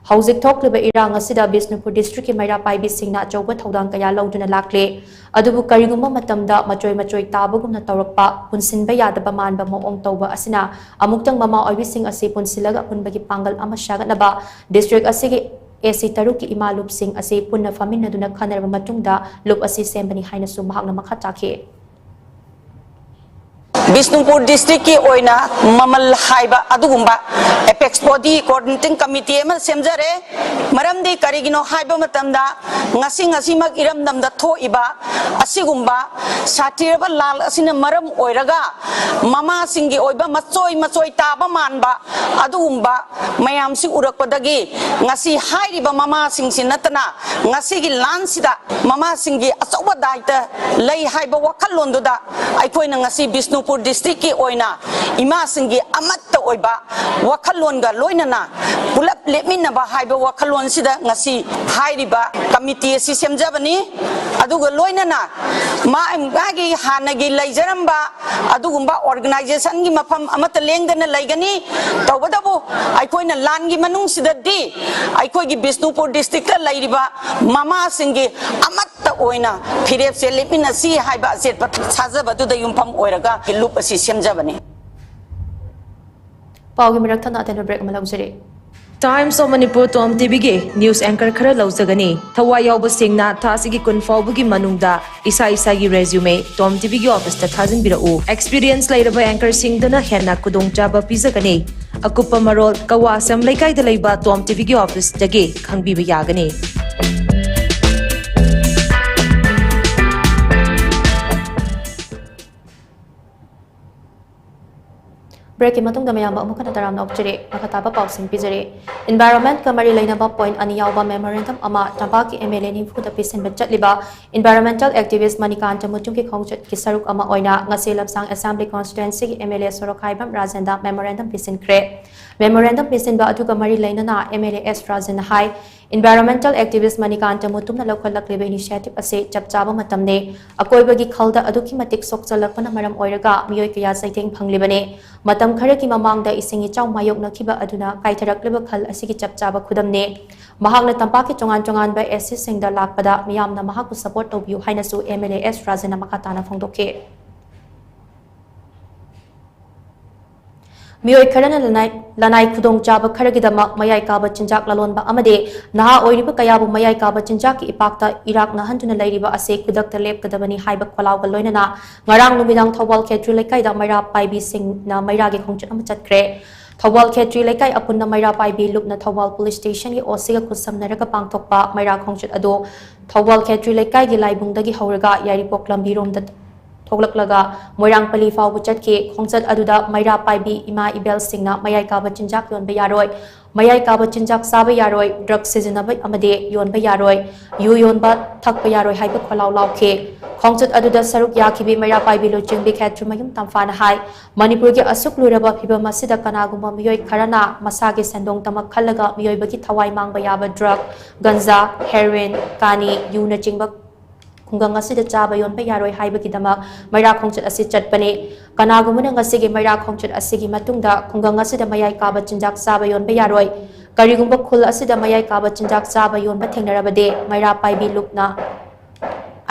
ꯍꯧꯖꯤꯛ ꯊꯣꯛꯂꯤꯕ ꯏꯔꯥꯡ ꯑꯁꯤꯗ ꯕꯤꯁꯅꯨꯄꯨꯔ district ꯀꯤ ꯃꯩꯔꯥ ꯄꯥꯏꯕꯤꯁꯤꯡꯅ ꯑꯆꯧꯕ ꯊꯧꯗꯥꯡ ꯀꯌꯥ ꯂꯧꯗꯨꯅ ꯂꯥꯛꯂꯦ꯫ ꯑꯗꯨꯕꯨ ꯀꯔꯤꯒꯨꯝꯕ ꯃꯇꯝꯗ ꯃꯆꯣꯏ ꯃꯆꯣꯏ ꯇꯥꯕꯒꯨꯝꯅ ꯇꯧꯔꯛꯄ, ꯄꯨꯟꯁꯤꯟꯕ ꯌꯥꯗꯕ ꯃꯥꯟꯕ ꯃꯑꯣꯡ ꯇꯧꯕ ꯑꯁꯤꯅ ꯑꯃꯨꯛꯇꯪ ꯃꯃꯥ ꯑꯣꯏꯕꯤꯁꯤꯡ ꯑꯁꯤ ꯄꯨꯟꯁꯤꯜꯂꯒ ꯑꯄꯨꯟꯕꯒꯤ ꯄꯥꯡꯒꯜ ꯑꯃ ꯁꯥꯒꯠꯅꯕ district ꯑꯁꯤꯒꯤ A C ꯇꯔꯨꯛꯀꯤ ꯏꯃꯥ ꯂꯨꯞꯁꯤꯡ ꯑꯁꯤ ꯄꯨꯟꯅ ꯐꯝꯃꯤꯟꯅꯗꯨꯅ ꯈꯟꯅꯔꯕ ꯃꯇꯨꯡꯗ ꯂꯨꯞ ꯑꯁꯤ ꯁꯦꯝꯕꯅꯤ ꯍꯥꯏꯅꯁꯨ ꯃꯍꯥꯛꯅ ꯃꯈꯥ ꯇꯥꯈꯤ꯫ ꯕꯤꯁꯅꯨꯄꯨꯔ district ꯀꯤ ꯑꯣꯏꯅ ꯃꯃꯜ ꯍꯥꯏꯕ ꯑꯗꯨꯒꯨꯝꯕ apex body coordinating committee ꯑꯃ ꯁꯦꯝꯖꯔꯦ꯫ ꯃꯔꯝꯗꯤ ꯀꯔꯤꯒꯤꯅꯣ ꯍꯥꯏꯕ ꯃꯇꯝꯗ, ꯉꯁꯤ ꯉꯁꯤꯃꯛ ꯏꯔꯝꯗꯝꯗ ꯊꯣꯛꯏꯕ ꯑꯁꯤꯒꯨꯝꯕ ꯁꯥꯊꯤꯔꯕ ꯂꯥꯜ ꯑꯁꯤꯅ ꯃꯔꯝ ꯑꯣꯏꯔꯒ ꯃꯃꯥꯁꯤꯡꯒꯤ ꯑꯣꯏꯕ ꯃꯆꯣꯏ ꯃꯆꯣꯏ ꯇꯥꯕ ꯃꯥꯟꯕ ꯑꯗꯨꯒꯨꯝꯕ ꯃꯌꯥꯝꯁꯤ ꯎꯔꯛꯄꯗꯒꯤ, ꯉꯁꯤ ꯍꯥꯏꯔꯤꯕ ꯃꯃꯥꯁꯤꯡꯁꯤ ꯅꯠꯇꯅ ꯉꯁꯤꯒꯤ ꯂꯥꯟꯁꯤꯗ ꯃꯃꯥꯁꯤꯡꯒꯤ ꯑꯆꯧꯕ ꯗꯥꯏꯇ ꯂꯩ ꯍꯥꯏꯕ ꯋꯥꯈꯜꯂꯣꯟꯗꯨꯗ ꯑꯩꯈꯣꯏꯅ ꯉꯁꯤ ꯕꯤꯁꯅꯨꯄꯨꯔ district ꯀꯤ ꯑꯣꯏꯅ ꯏꯃꯥꯁꯤꯡꯒꯤ ꯑꯃꯠꯇ ꯑꯣꯏꯕ ꯋꯥꯈꯜꯂꯣꯟꯒ ꯂꯣꯏꯅꯅ ꯄꯨꯂꯞ ꯂꯦꯞꯃꯤꯟꯅꯕ ꯍꯥꯏꯕ ꯋꯥꯈꯜꯂꯣꯟꯁꯤꯗ ꯉꯁꯤ ꯍꯥꯏꯔꯤꯕ ꯀꯃꯤꯇꯤ ꯑꯁꯤ ꯁꯦꯝꯖꯕꯅꯤ꯫ ꯑꯗꯨꯒ ꯂꯣꯏꯅꯅ ꯃꯥ-, ꯃꯥꯒꯤ ꯍꯥꯟꯅꯒꯤ ꯂꯩꯖꯔꯝꯕ ꯑꯗꯨꯒꯨꯝꯕ organization ꯒꯤ ꯃꯐꯝ ꯑꯃꯠꯇ ꯂꯦꯡꯗꯅ ꯂꯩꯒꯅꯤ꯫ ꯇꯧꯕꯇꯕꯨ ꯑꯩꯈꯣꯏꯅ ꯂꯥꯟꯒꯤ ꯃꯅꯨꯡꯁꯤꯗꯗꯤ ꯑꯩꯈꯣꯏꯒꯤ ꯕꯤꯁꯅꯨꯄꯨꯔ district ꯇ ꯂꯩꯔꯤꯕ ꯃꯃꯥꯁꯤꯡꯒꯤ ꯑꯃꯠꯇ ꯑꯣꯏꯅ ꯐꯤꯔꯦꯞꯁꯦ ꯂꯦꯞꯃꯤꯟꯅꯁꯤ ꯍꯥꯏꯕ ꯑꯆꯦꯠꯄ ꯊꯥꯖꯕꯗꯨꯗ ꯌꯨꯝꯐꯝ ꯑꯣꯏꯔꯒ ꯂꯨꯞ ꯑꯁꯤ ꯁꯦꯝꯖꯕꯅꯤ꯫ ꯄꯥꯎꯒꯤ ꯃꯔꯛ ꯊꯠꯅ ꯑꯇꯦꯟꯕ break ꯑꯃ ꯂꯧꯖꯔꯤ꯫ Times of Manipur Tom ꯇꯤꯚꯤꯒꯤ news anchor ꯈꯔ ꯂꯧꯖꯒꯅꯤ꯫ ꯊꯋꯥꯏ ꯌꯥꯎꯕꯁꯤꯡꯅ ꯊꯥ ꯑꯁꯤꯒꯤ ꯀꯨꯟ ꯐꯥꯎꯕꯒꯤ ꯃꯅꯨꯡꯗ ꯏꯁꯥ ꯏꯁꯥꯒꯤ resume ꯇꯣꯝ ꯇꯤꯚꯤꯒꯤ office ꯇ ꯊꯥꯖꯤꯟꯕꯤꯔꯛꯎ꯫ Experience ꯂꯩꯔꯕ anchor ꯁꯤꯡꯗꯅ ꯍꯦꯟꯅ ꯈꯨꯗꯣꯡꯆꯥꯕ ꯄꯤꯖꯒꯅꯤ꯫ ꯑꯀꯨꯞꯄ ꯃꯔꯣꯜ ꯀꯋꯥꯁꯝ ꯂꯩꯀꯥꯏꯗ ꯂꯩꯕ ꯇꯣꯝ ꯇꯤꯚꯤꯒꯤ office ꯇꯒꯤ ꯈꯪꯕꯤꯕ ꯌꯥꯒꯅꯤ꯫ Break ꯀꯤ ꯃꯇꯨꯡꯗ ꯃꯌꯥꯝꯕꯨ ꯑꯃꯨꯛ ꯍꯟꯅ ꯇꯔꯥꯝꯅ ꯑꯣꯛꯆꯔꯤ꯫ ꯃꯈꯥ ꯇꯥꯕ ꯄꯥꯎꯁꯤꯡ ꯄꯤꯖꯔꯤ꯫ Environment ꯀ ꯃꯔꯤ ꯂꯩꯅꯕ point ꯑꯅꯤ ꯌꯥꯎꯕ memorandum ꯑꯃ ꯇꯝꯄꯥꯛꯀꯤ MLA ꯅꯤꯐꯨꯗ ꯄꯤꯁꯤꯟꯕ ꯆꯠꯂꯤꯕ environmental activist ꯃꯅꯤꯀꯥꯟꯇ ꯃꯨꯇꯨꯝꯒꯤ ꯈꯣꯡꯆꯠꯀꯤ ꯁꯔꯨꯛ ꯑꯃ ꯑꯣꯏꯅ ꯉꯁꯤ ꯂꯝꯁꯥꯡ Assembly Constituency ꯒꯤ MLA ꯁꯣꯔꯣꯛꯈꯥꯏꯕꯝ ꯔꯥꯖꯦꯟꯗ memorandum ꯄꯤꯁꯤꯟꯈ꯭ꯔꯦ꯫ Memorandum ꯄꯤꯁꯤꯟꯕ ꯑꯗꯨꯒ ꯃꯔꯤ ꯂꯩꯅꯅ MLA ꯑꯦꯁ ꯔꯥꯖꯦꯟꯅ ꯍꯥꯏ, environmental activist ꯃꯅꯤꯀꯥꯟꯇ ꯃꯨꯇꯨꯝꯅ ꯂꯧꯈꯠꯂꯛꯂꯤꯕ initiative ꯑꯁꯤ ꯆꯞ ꯆꯥꯕ ꯃꯇꯝꯅꯤ꯫ ꯑꯀꯣꯏꯕꯒꯤ ꯈꯜꯗ ꯑꯗꯨꯛꯀꯤ ꯃꯇꯤꯛ ꯁꯣꯛꯆꯜꯂꯛꯄꯅ ꯃꯔꯝ ꯑꯣꯏꯔꯒ ꯃꯤꯑꯣꯏ ꯀꯌꯥ ꯆꯩꯊꯦꯡ ꯐꯪꯂꯤꯕꯅꯤ꯫ ꯃꯇꯝ ꯈꯔꯒꯤ ꯃꯃꯥꯡꯗ ꯏꯁꯤꯡ ꯏꯆꯥꯎ ꯃꯥꯌꯣꯛꯅꯈꯤꯕ ꯑꯗꯨꯅ ꯀꯥꯏꯊꯔꯛꯂꯤꯕ ꯈꯜ ꯑꯁꯤꯒꯤ ꯆꯞ ꯆꯥꯕ ꯈꯨꯗꯝꯅꯤ꯫ ꯃꯍꯥꯛꯅ ꯇꯝꯄꯥꯛꯀꯤ ꯇꯣꯉꯥꯟ ꯇꯣꯉꯥꯟꯕ ꯑꯦꯁꯤꯁꯤꯡꯗ ꯂꯥꯛꯄꯗ ꯃꯤꯌꯥꯝꯅ ꯃꯍꯥꯛꯄꯨ support ꯇꯧꯕꯤꯌꯨ ꯍꯥꯏꯅꯁꯨ MLA ꯑꯦꯁ ꯔꯥꯖꯟꯅ ꯃꯈꯥ ꯇꯥꯅ ꯐꯣꯡꯗꯣꯛꯈꯤ꯫ ꯃꯤꯑꯣꯏ ꯈꯔꯅ ꯂꯅꯥꯏ, ꯂꯅꯥꯏ ꯈꯨꯗꯣꯡꯆꯥꯕ ꯈꯔꯒꯤꯗꯃꯛ ꯃꯌꯥꯏ ꯀꯥꯕ ꯆꯤꯟꯖꯥꯛ ꯂꯂꯣꯟꯕ ꯑꯃꯗꯤ ꯅꯍꯥ ꯑꯣꯏꯔꯤꯕ ꯀꯌꯥꯕꯨ ꯃꯌꯥꯏ ꯀꯥꯕ ꯆꯤꯟꯖꯥꯛꯀꯤ ꯏꯄꯥꯛꯇ ꯏꯔꯥꯛꯅꯍꯟꯗꯨꯅ ꯂꯩꯔꯤꯕ ꯑꯁꯤ ꯈꯨꯗꯛꯇ ꯂꯦꯞꯀꯗꯕꯅꯤ ꯍꯥꯏꯕ ꯈꯣꯜꯂꯥꯎꯒ ꯂꯣꯏꯅꯅ ꯉꯔꯥꯡ ꯅꯨꯃꯤꯗꯥꯡ ꯊꯧꯕꯥꯜ ꯈꯦꯇ꯭ꯔꯤ ꯂꯩꯀꯥꯏꯗ ꯃꯩꯔꯥ ꯄꯥꯏꯕꯤꯁꯤꯡꯅ ꯃꯩꯔꯥꯒꯤ ꯈꯣꯡꯆꯠ ꯑꯃ ꯆꯠꯈ꯭ꯔꯦ꯫ ꯊꯧꯕꯥꯜ ꯈꯦꯇ꯭ꯔꯤ ꯂꯩꯀꯥꯏ ꯑꯄꯨꯟꯅ ꯃꯩꯔꯥ ꯄꯥꯏꯕꯤ ꯂꯨꯞꯅ ꯊꯧꯕꯥꯜ police station ꯒꯤ OC ꯒ ꯈꯨꯠꯁꯝꯅꯔꯒ ꯄꯥꯡꯊꯣꯛꯄ ꯃꯩꯔꯥ ꯈꯣꯡꯆꯠ ꯑꯗꯨ ꯊꯧꯕꯥꯜ ꯈꯦꯇ꯭ꯔꯤ ꯂꯩꯀꯥꯏꯒꯤ ꯂꯥꯏꯕꯨꯡꯗꯒꯤ ꯍꯧꯔꯒ ꯌꯥꯏꯔꯤꯄꯣꯛ ꯂꯝꯕꯤꯔꯣꯝꯗ ꯊꯣꯛꯂꯛꯂꯒ ꯃꯣꯏꯔꯥꯡꯄꯜꯂꯤ ꯐꯥꯎꯕ ꯆꯠꯈꯤ꯫ ꯈꯣꯡꯆꯠ ꯑꯗꯨꯗ ꯃꯩꯔꯥ ꯄꯥꯏꯕꯤ ꯏꯃꯥ ꯏꯕꯦꯜꯁꯤꯡꯅ ꯃꯌꯥꯏ ꯀꯥꯕ ꯆꯤꯟꯖꯥꯛ ꯌꯣꯟꯕ ꯌꯥꯔꯣꯏ, ꯃꯌꯥꯏ ꯀꯥꯕ ꯆꯤꯟꯖꯥꯛ ꯆꯥꯕ ꯌꯥꯔꯣꯏ, ꯗ꯭ꯔꯒ ꯁꯤꯖꯤꯟꯅꯕ ꯑꯃꯗꯤ ꯌꯣꯟꯕ ꯌꯥꯔꯣꯏ, ꯌꯨ ꯌꯣꯟꯕ ꯊꯛꯄ ꯌꯥꯔꯣꯏ ꯍꯥꯏꯕ ꯈꯣꯜꯂꯥꯎ ꯂꯥꯎꯈꯤ꯫ ꯈꯣꯡꯆꯠ ꯑꯗꯨꯗ ꯁꯔꯨꯛ ꯌꯥꯈꯤꯕꯤ ꯃꯩꯔꯥ ꯄꯥꯏꯕꯤ ꯂꯨꯆꯤꯡꯕꯤ ꯈꯦꯇ꯭ꯔꯤꯃꯌꯨꯝ ꯇꯝꯐꯥꯅ ꯍꯥꯏ, ꯃꯅꯤꯄꯨꯔꯒꯤ ꯑꯁꯨꯛ ꯂꯨꯔꯕ ꯐꯤꯕꯝ ꯑꯁꯤꯗ ꯀꯅꯥꯒꯨꯝꯕ ꯃꯤꯑꯣꯏ ꯈꯔꯅ ꯃꯁꯥꯒꯤ ꯁꯦꯟꯗꯣꯡꯇꯃꯛ ꯈꯜꯂꯒ ꯃꯤꯑꯣꯏꯕꯒꯤ ꯊꯋꯥꯏ ꯃꯥꯡꯕ ꯌꯥꯕ ꯗ꯭ꯔꯒ, ꯒꯟꯖꯥ, ꯍꯦꯔꯣꯏꯟ, ꯀꯥꯅꯤ, ꯌꯨꯅꯆꯤꯡꯕ ꯈꯨꯡꯒꯪ ꯑꯁꯤꯗ ꯆꯥꯕ ꯌꯣꯟꯕ ꯌꯥꯔꯣꯏ ꯍꯥꯏꯕꯒꯤꯗꯃꯛ ꯃꯩꯔꯥ ꯈꯣꯡꯆꯠ ꯑꯁꯤ ꯆꯠꯄꯅꯤ꯫ ꯀꯅꯥꯒꯨꯝꯕꯅ ꯉꯁꯤꯒꯤ ꯃꯩꯔꯥ ꯈꯣꯡꯆꯠ ꯑꯁꯤꯒꯤ ꯃꯇꯨꯡꯗ ꯈꯨꯡꯒꯪ ꯑꯁꯤꯗ ꯃꯌꯥꯏ ꯀꯥꯕ ꯆꯤꯟꯖꯥꯛ ꯆꯥꯕ ꯌꯣꯟꯕ ꯌꯥꯔꯣꯏ꯫ ꯀꯔꯤꯒꯨꯝꯕ ꯈꯨꯜ ꯑꯁꯤꯗ ꯃꯌꯥꯏ ꯀꯥꯕ ꯆꯤꯟꯖꯥꯛ ꯆꯥꯕ ꯌꯣꯟꯕ ꯊꯦꯡꯅꯔꯕꯗꯤ ꯃꯩꯔꯥ ꯄꯥꯏꯕꯤ ꯂꯨꯞꯅ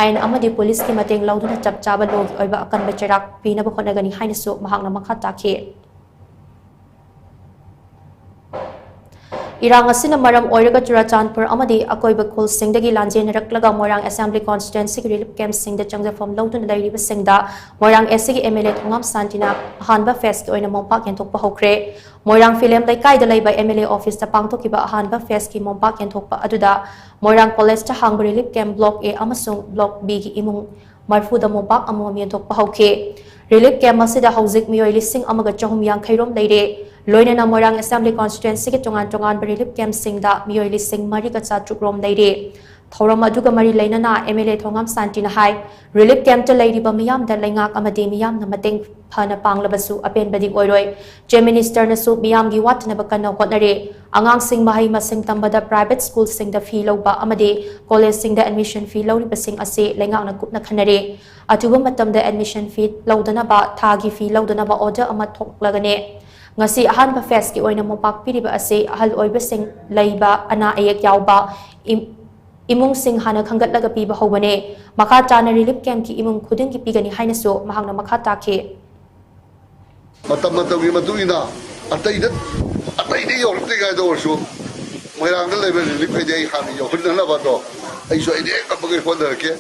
ꯑꯥꯏꯟ ꯑꯃꯗꯤ ꯄꯨꯂꯤꯁꯀꯤ ꯃꯇꯦꯡ ꯂꯧꯗꯨꯅ ꯆꯞ ꯆꯥꯕ ꯂꯣꯒꯤ ꯑꯣꯏꯕ ꯑꯀꯟꯕ ꯆꯩꯔꯥꯛ ꯄꯤꯅꯕ ꯍꯣꯠꯅꯒꯅꯤ ꯍꯥꯏꯅꯁꯨ ꯃꯍꯥꯛꯅ ꯃꯈꯥ ꯇꯥꯈꯤ꯫ ꯏꯔꯥꯡ ꯑꯁꯤꯅ ꯃꯔꯝ ꯑꯣꯏꯔꯒ ꯆꯨꯔꯥꯆꯥꯟꯄꯨꯔ ꯑꯃꯗꯤ ꯑꯀꯣꯏꯕ ꯈꯨꯜꯁꯤꯡꯗꯒꯤ ꯂꯥꯟꯖꯦꯟꯅꯔꯛꯂꯒ ꯃꯣꯏꯔꯥꯡ ꯑꯦꯁꯦꯝꯕ꯭ꯂꯤ ꯀꯣꯟꯁꯇꯤꯇ꯭ꯋꯦꯟꯁꯤꯒꯤ ꯔꯤꯂꯤꯐ ꯀꯦꯝꯞꯁꯤꯡꯗ ꯆꯪꯖꯐꯝ ꯂꯧꯗꯨꯅ ꯂꯩꯔꯤꯕꯁꯤꯡꯗ ꯃꯣꯏꯔꯥꯡ ꯑꯦꯁ ꯁꯤꯒꯤ ꯑꯦꯝ ꯑꯦꯜ ꯑꯦ ꯊꯣꯉꯥꯝ ꯁꯥꯟꯇꯤꯅ ꯑꯍꯥꯟꯕ ꯐꯦꯁꯀꯤ ꯑꯣꯏꯅ ꯃꯣꯝꯄꯥꯛ ꯌꯦꯟꯊꯣꯛꯄ ꯍꯧꯈ꯭ꯔꯦ꯫ ꯃꯣꯏꯔꯥꯡ ꯐꯤꯂꯦꯝ ꯂꯩꯀꯥꯏꯗ ꯂꯩꯕ ꯑꯦꯝ ꯑꯦꯜ ꯑꯦ ꯑꯣꯐꯤꯁꯇ ꯄꯥꯡꯊꯣꯛꯈꯤꯕ ꯑꯍꯥꯟꯕ ꯐꯦꯁꯀꯤ ꯃꯣꯝꯄꯥꯛ ꯌꯦꯟꯊꯣꯛꯄ ꯑꯗꯨꯗ ꯃꯣꯏꯔꯥꯡ ꯀꯣꯂꯦꯖꯇ ꯍꯥꯡꯕ ꯔꯤꯂꯤꯐ ꯀꯦꯝꯞ ꯕ꯭ꯂꯣꯛ ꯑꯦ ꯑꯃꯁꯨꯡ ꯕ꯭ꯂꯣꯛ ꯕꯤꯒꯤ ꯏꯃꯨꯡ ꯃꯔꯐꯨꯗ ꯃꯣꯝꯄꯥꯛ ꯑꯃꯃꯝ ꯌꯦꯟꯊꯣꯛꯄ ꯍꯧꯈꯤ꯫ ꯔꯤꯂꯤꯐ ꯀꯦꯝꯞ ꯑꯁꯤꯗ ꯍꯧꯖꯤꯛ ꯃꯤꯑꯣꯏ ꯂꯤꯁꯤꯡ ꯑꯃꯒ ꯆꯍꯨꯝ ꯌꯥꯡꯈꯩ ꯔꯣꯝ ꯂꯩꯔꯦ꯫ ꯂꯣꯏꯅꯅ ꯃꯣꯏꯔꯥꯡ ꯑꯦꯁꯦꯝꯕ꯭ꯂꯤ ꯀꯣꯟꯁꯇꯤꯇ꯭ꯋꯦꯟꯁꯤꯒꯤ ꯇꯣꯉꯥꯟ ꯇꯣꯉꯥꯟꯕ ꯔꯤꯂꯤꯐ ꯀꯦꯝꯞꯁꯤꯡꯗ ꯃꯤꯑꯣꯏ ꯂꯤꯁꯤꯡ ꯃꯔꯤꯒ ꯆꯥꯇ꯭ꯔꯨꯛ ꯔꯣꯝ ꯂꯩꯔꯦ꯫ ꯊꯧꯔꯝ ꯑꯗꯨꯒ ꯃꯔꯤ ꯂꯩꯅꯅ ꯑꯦꯝ ꯑꯦꯜ ꯑꯦ ꯊꯣꯉꯥꯝ ꯁꯥꯟꯇꯤꯅ ꯍꯥꯏ, ꯔꯤꯂꯤꯐ ꯀꯦꯝꯞꯇ ꯂꯩꯔꯤꯕ ꯃꯤꯌꯥꯝꯗ ꯂꯩꯉꯥꯛ ꯑꯃꯗꯤ ꯃꯤꯌꯥꯝꯅ ꯃꯇꯦꯡ ꯐꯅ ꯄꯥꯡꯂꯕꯁꯨ ꯑꯄꯦꯟꯕꯗꯤ ꯑꯣꯏꯔꯣꯏ꯫ ꯆꯤꯐ ꯃꯤꯅꯤꯁꯇꯔꯅꯁꯨ ꯃꯤꯌꯥꯝꯒꯤ ꯋꯥꯠꯇꯅꯕ ꯀꯟꯅ ꯍꯣꯠꯅꯔꯦ꯫ ꯑꯉꯥꯡꯁꯤꯡ ꯃꯍꯩ ꯃꯁꯤꯡ ꯇꯝꯕꯗ ꯄ꯭ꯔꯥꯏꯚꯦꯠ ꯁ꯭ꯀꯨꯜꯁꯤꯡꯗ ꯐꯤ ꯂꯧꯕ ꯑꯃꯗꯤ ꯀꯣꯂꯦꯖꯁꯤꯡꯗ ꯑꯦꯗꯃꯤꯁꯟ ꯐꯤ ꯂꯧꯔꯤꯕꯁꯤꯡ ꯑꯁꯤ ꯂꯩꯉꯥꯛꯅ ꯀꯨꯞꯅ ꯈꯟꯅꯔꯦ꯫ ꯑꯊꯨꯕ ꯃꯇꯝꯗ ꯑꯦꯗꯃꯤꯁꯟ ꯐꯤ ꯂꯧꯗꯅꯕ, ꯊꯥꯒꯤ ꯐꯤ ꯂꯧꯗꯅꯕ ꯑꯣꯔꯗꯔ ꯑꯃ ꯊꯣꯛꯂꯒꯅꯦ꯫ ꯉꯁꯤ ꯑꯍꯥꯟꯕ ꯐꯦꯁꯀꯤ ꯑꯣꯏꯅ ꯃꯣꯝꯄꯥꯛ ꯄꯤꯔꯤꯕ ꯑꯁꯤ ꯑꯍꯜ ꯑꯣꯏꯕꯁꯤꯡ ꯂꯩꯕ, ꯑꯅꯥ ꯑꯌꯦꯛ ꯌꯥꯎꯕ ꯏꯝ-, ꯏꯃꯨꯡꯁꯤꯡ ꯍꯥꯟꯅ ꯈꯟꯒꯠꯂꯒ ꯄꯤꯕ ꯍꯧꯕꯅꯦ꯫ ꯃꯈꯥ ꯇꯥꯅ ꯔꯤꯂꯤꯐ ꯀꯦꯝꯞꯀꯤ ꯏꯃꯨꯡ ꯈꯨꯗꯤꯡꯒꯤ ꯄꯤꯒꯅꯤ ꯍꯥꯏꯅꯁꯨ ꯃꯍꯥꯛꯅ ꯃꯈꯥ ꯇꯥꯈꯤ꯫ ꯃꯇꯝ ꯃꯇꯝꯒꯤ ꯃꯇꯨꯡ ꯏꯟꯅ ꯑꯇꯩꯗ, ꯑꯇꯩꯗ ꯌꯧꯔꯛꯇ꯭ꯔꯤꯉꯩꯗ ꯑꯣꯏꯔꯁꯨ ꯃꯣꯏꯔꯥꯡꯗ ꯂꯩꯕ ꯔꯤꯂꯤꯐ ꯈꯩꯗꯤ ꯑꯩ ꯍꯥꯟꯅ ꯌꯧꯍꯟꯅꯅꯕꯗꯣ ꯑꯩꯁꯨ ꯑꯩꯅ ꯍꯦꯛ ꯉꯝꯕꯈꯩ ꯍꯣꯠꯅꯔꯛꯀꯦ꯫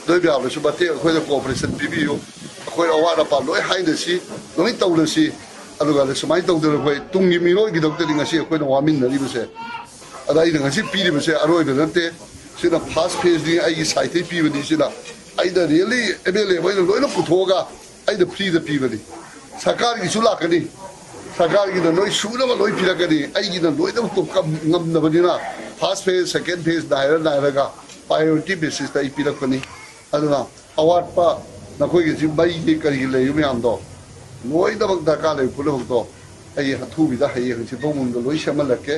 ꯅꯣꯏ ꯃꯌꯥꯝꯅꯁꯨ ꯃꯇꯦꯡ, ꯑꯩꯈꯣꯏꯗ ꯀꯣꯑꯣꯄꯔꯦꯁꯟ ꯄꯤꯕꯤꯌꯨ꯫ ꯑꯩꯈꯣꯏ ꯑꯋꯥꯠ ꯑꯄꯥ ꯂꯣꯏ ꯍꯥꯏꯅꯁꯤ, ꯂꯣꯏ ꯇꯧꯅꯁꯤ꯫ ꯑꯗꯨꯒ ꯁꯨꯃꯥꯏꯅ ꯇꯧꯗꯅ ꯑꯩꯈꯣꯏ ꯇꯨꯡꯒꯤ ꯃꯤꯔꯣꯜꯒꯤꯗꯃꯛꯇꯗꯤ ꯉꯁꯤ ꯑꯩꯈꯣꯏꯅ ꯋꯥꯃꯤꯟꯅꯔꯤꯕꯁꯦ꯫ ꯑꯗ ꯑꯩꯅ ꯉꯁꯤ ꯄꯤꯔꯤꯕꯁꯦ ꯑꯔꯣꯏꯕ ꯅꯠꯇꯦ꯫ ꯁꯤꯅ ꯐꯥꯔꯁ ꯐꯦꯁꯅꯤ, ꯑꯩꯒꯤ ꯁꯥꯏꯠꯇꯒꯤ ꯄꯤꯕꯅꯤ꯫ ꯁꯤꯅ ꯑꯩꯅ ꯔꯤꯌꯦꯜꯂꯤ ꯑꯦꯝ ꯑꯦꯜ ꯑꯦ ꯍꯣꯏꯅ ꯂꯣꯏꯅ ꯄꯨꯊꯣꯛꯑꯒ ꯑꯩꯅ ꯐ꯭ꯔꯤꯗ ꯄꯤꯕꯅꯤ꯫ ꯁꯔꯀꯥꯔꯒꯤꯁꯨ ꯂꯥꯛꯀꯅꯤ, ꯁꯔꯀꯥꯔꯒꯤꯅ ꯂꯣꯏ ꯁꯨꯅꯕ ꯂꯣꯏ ꯄꯤꯔꯛꯀꯅꯤ꯫ ꯑꯩꯒꯤꯅ ꯂꯣꯏꯅꯃꯛ ꯉꯝꯅꯕꯅꯤꯅ first phase, second phase ꯅꯥꯏꯔ ꯅꯥꯏꯔꯒ priority basisꯇ ꯑꯩ ꯄꯤꯔꯛꯄꯅꯤ꯫ ꯑꯗꯨꯅ ꯑꯋꯥꯠꯄ ꯅꯈꯣꯏꯒꯤꯁꯤ ꯃꯩꯒꯤ ꯀꯔꯤꯒꯤ ꯂꯩꯔꯤꯕ ꯃꯌꯥꯝꯗꯣ ꯂꯣꯏꯅꯃꯛ ꯗꯔꯀꯥꯔ ꯂꯩꯕ ꯄꯨꯝꯅꯃꯛꯇꯣ ꯑꯩ ꯑꯊꯨꯕꯤꯗ ꯍꯌꯦꯡ ꯍꯪꯆꯤꯠ ꯐꯥꯎ ꯃꯅꯨꯡꯗ ꯂꯣꯏ ꯁꯦꯝꯍꯜꯂꯛꯀꯦ꯫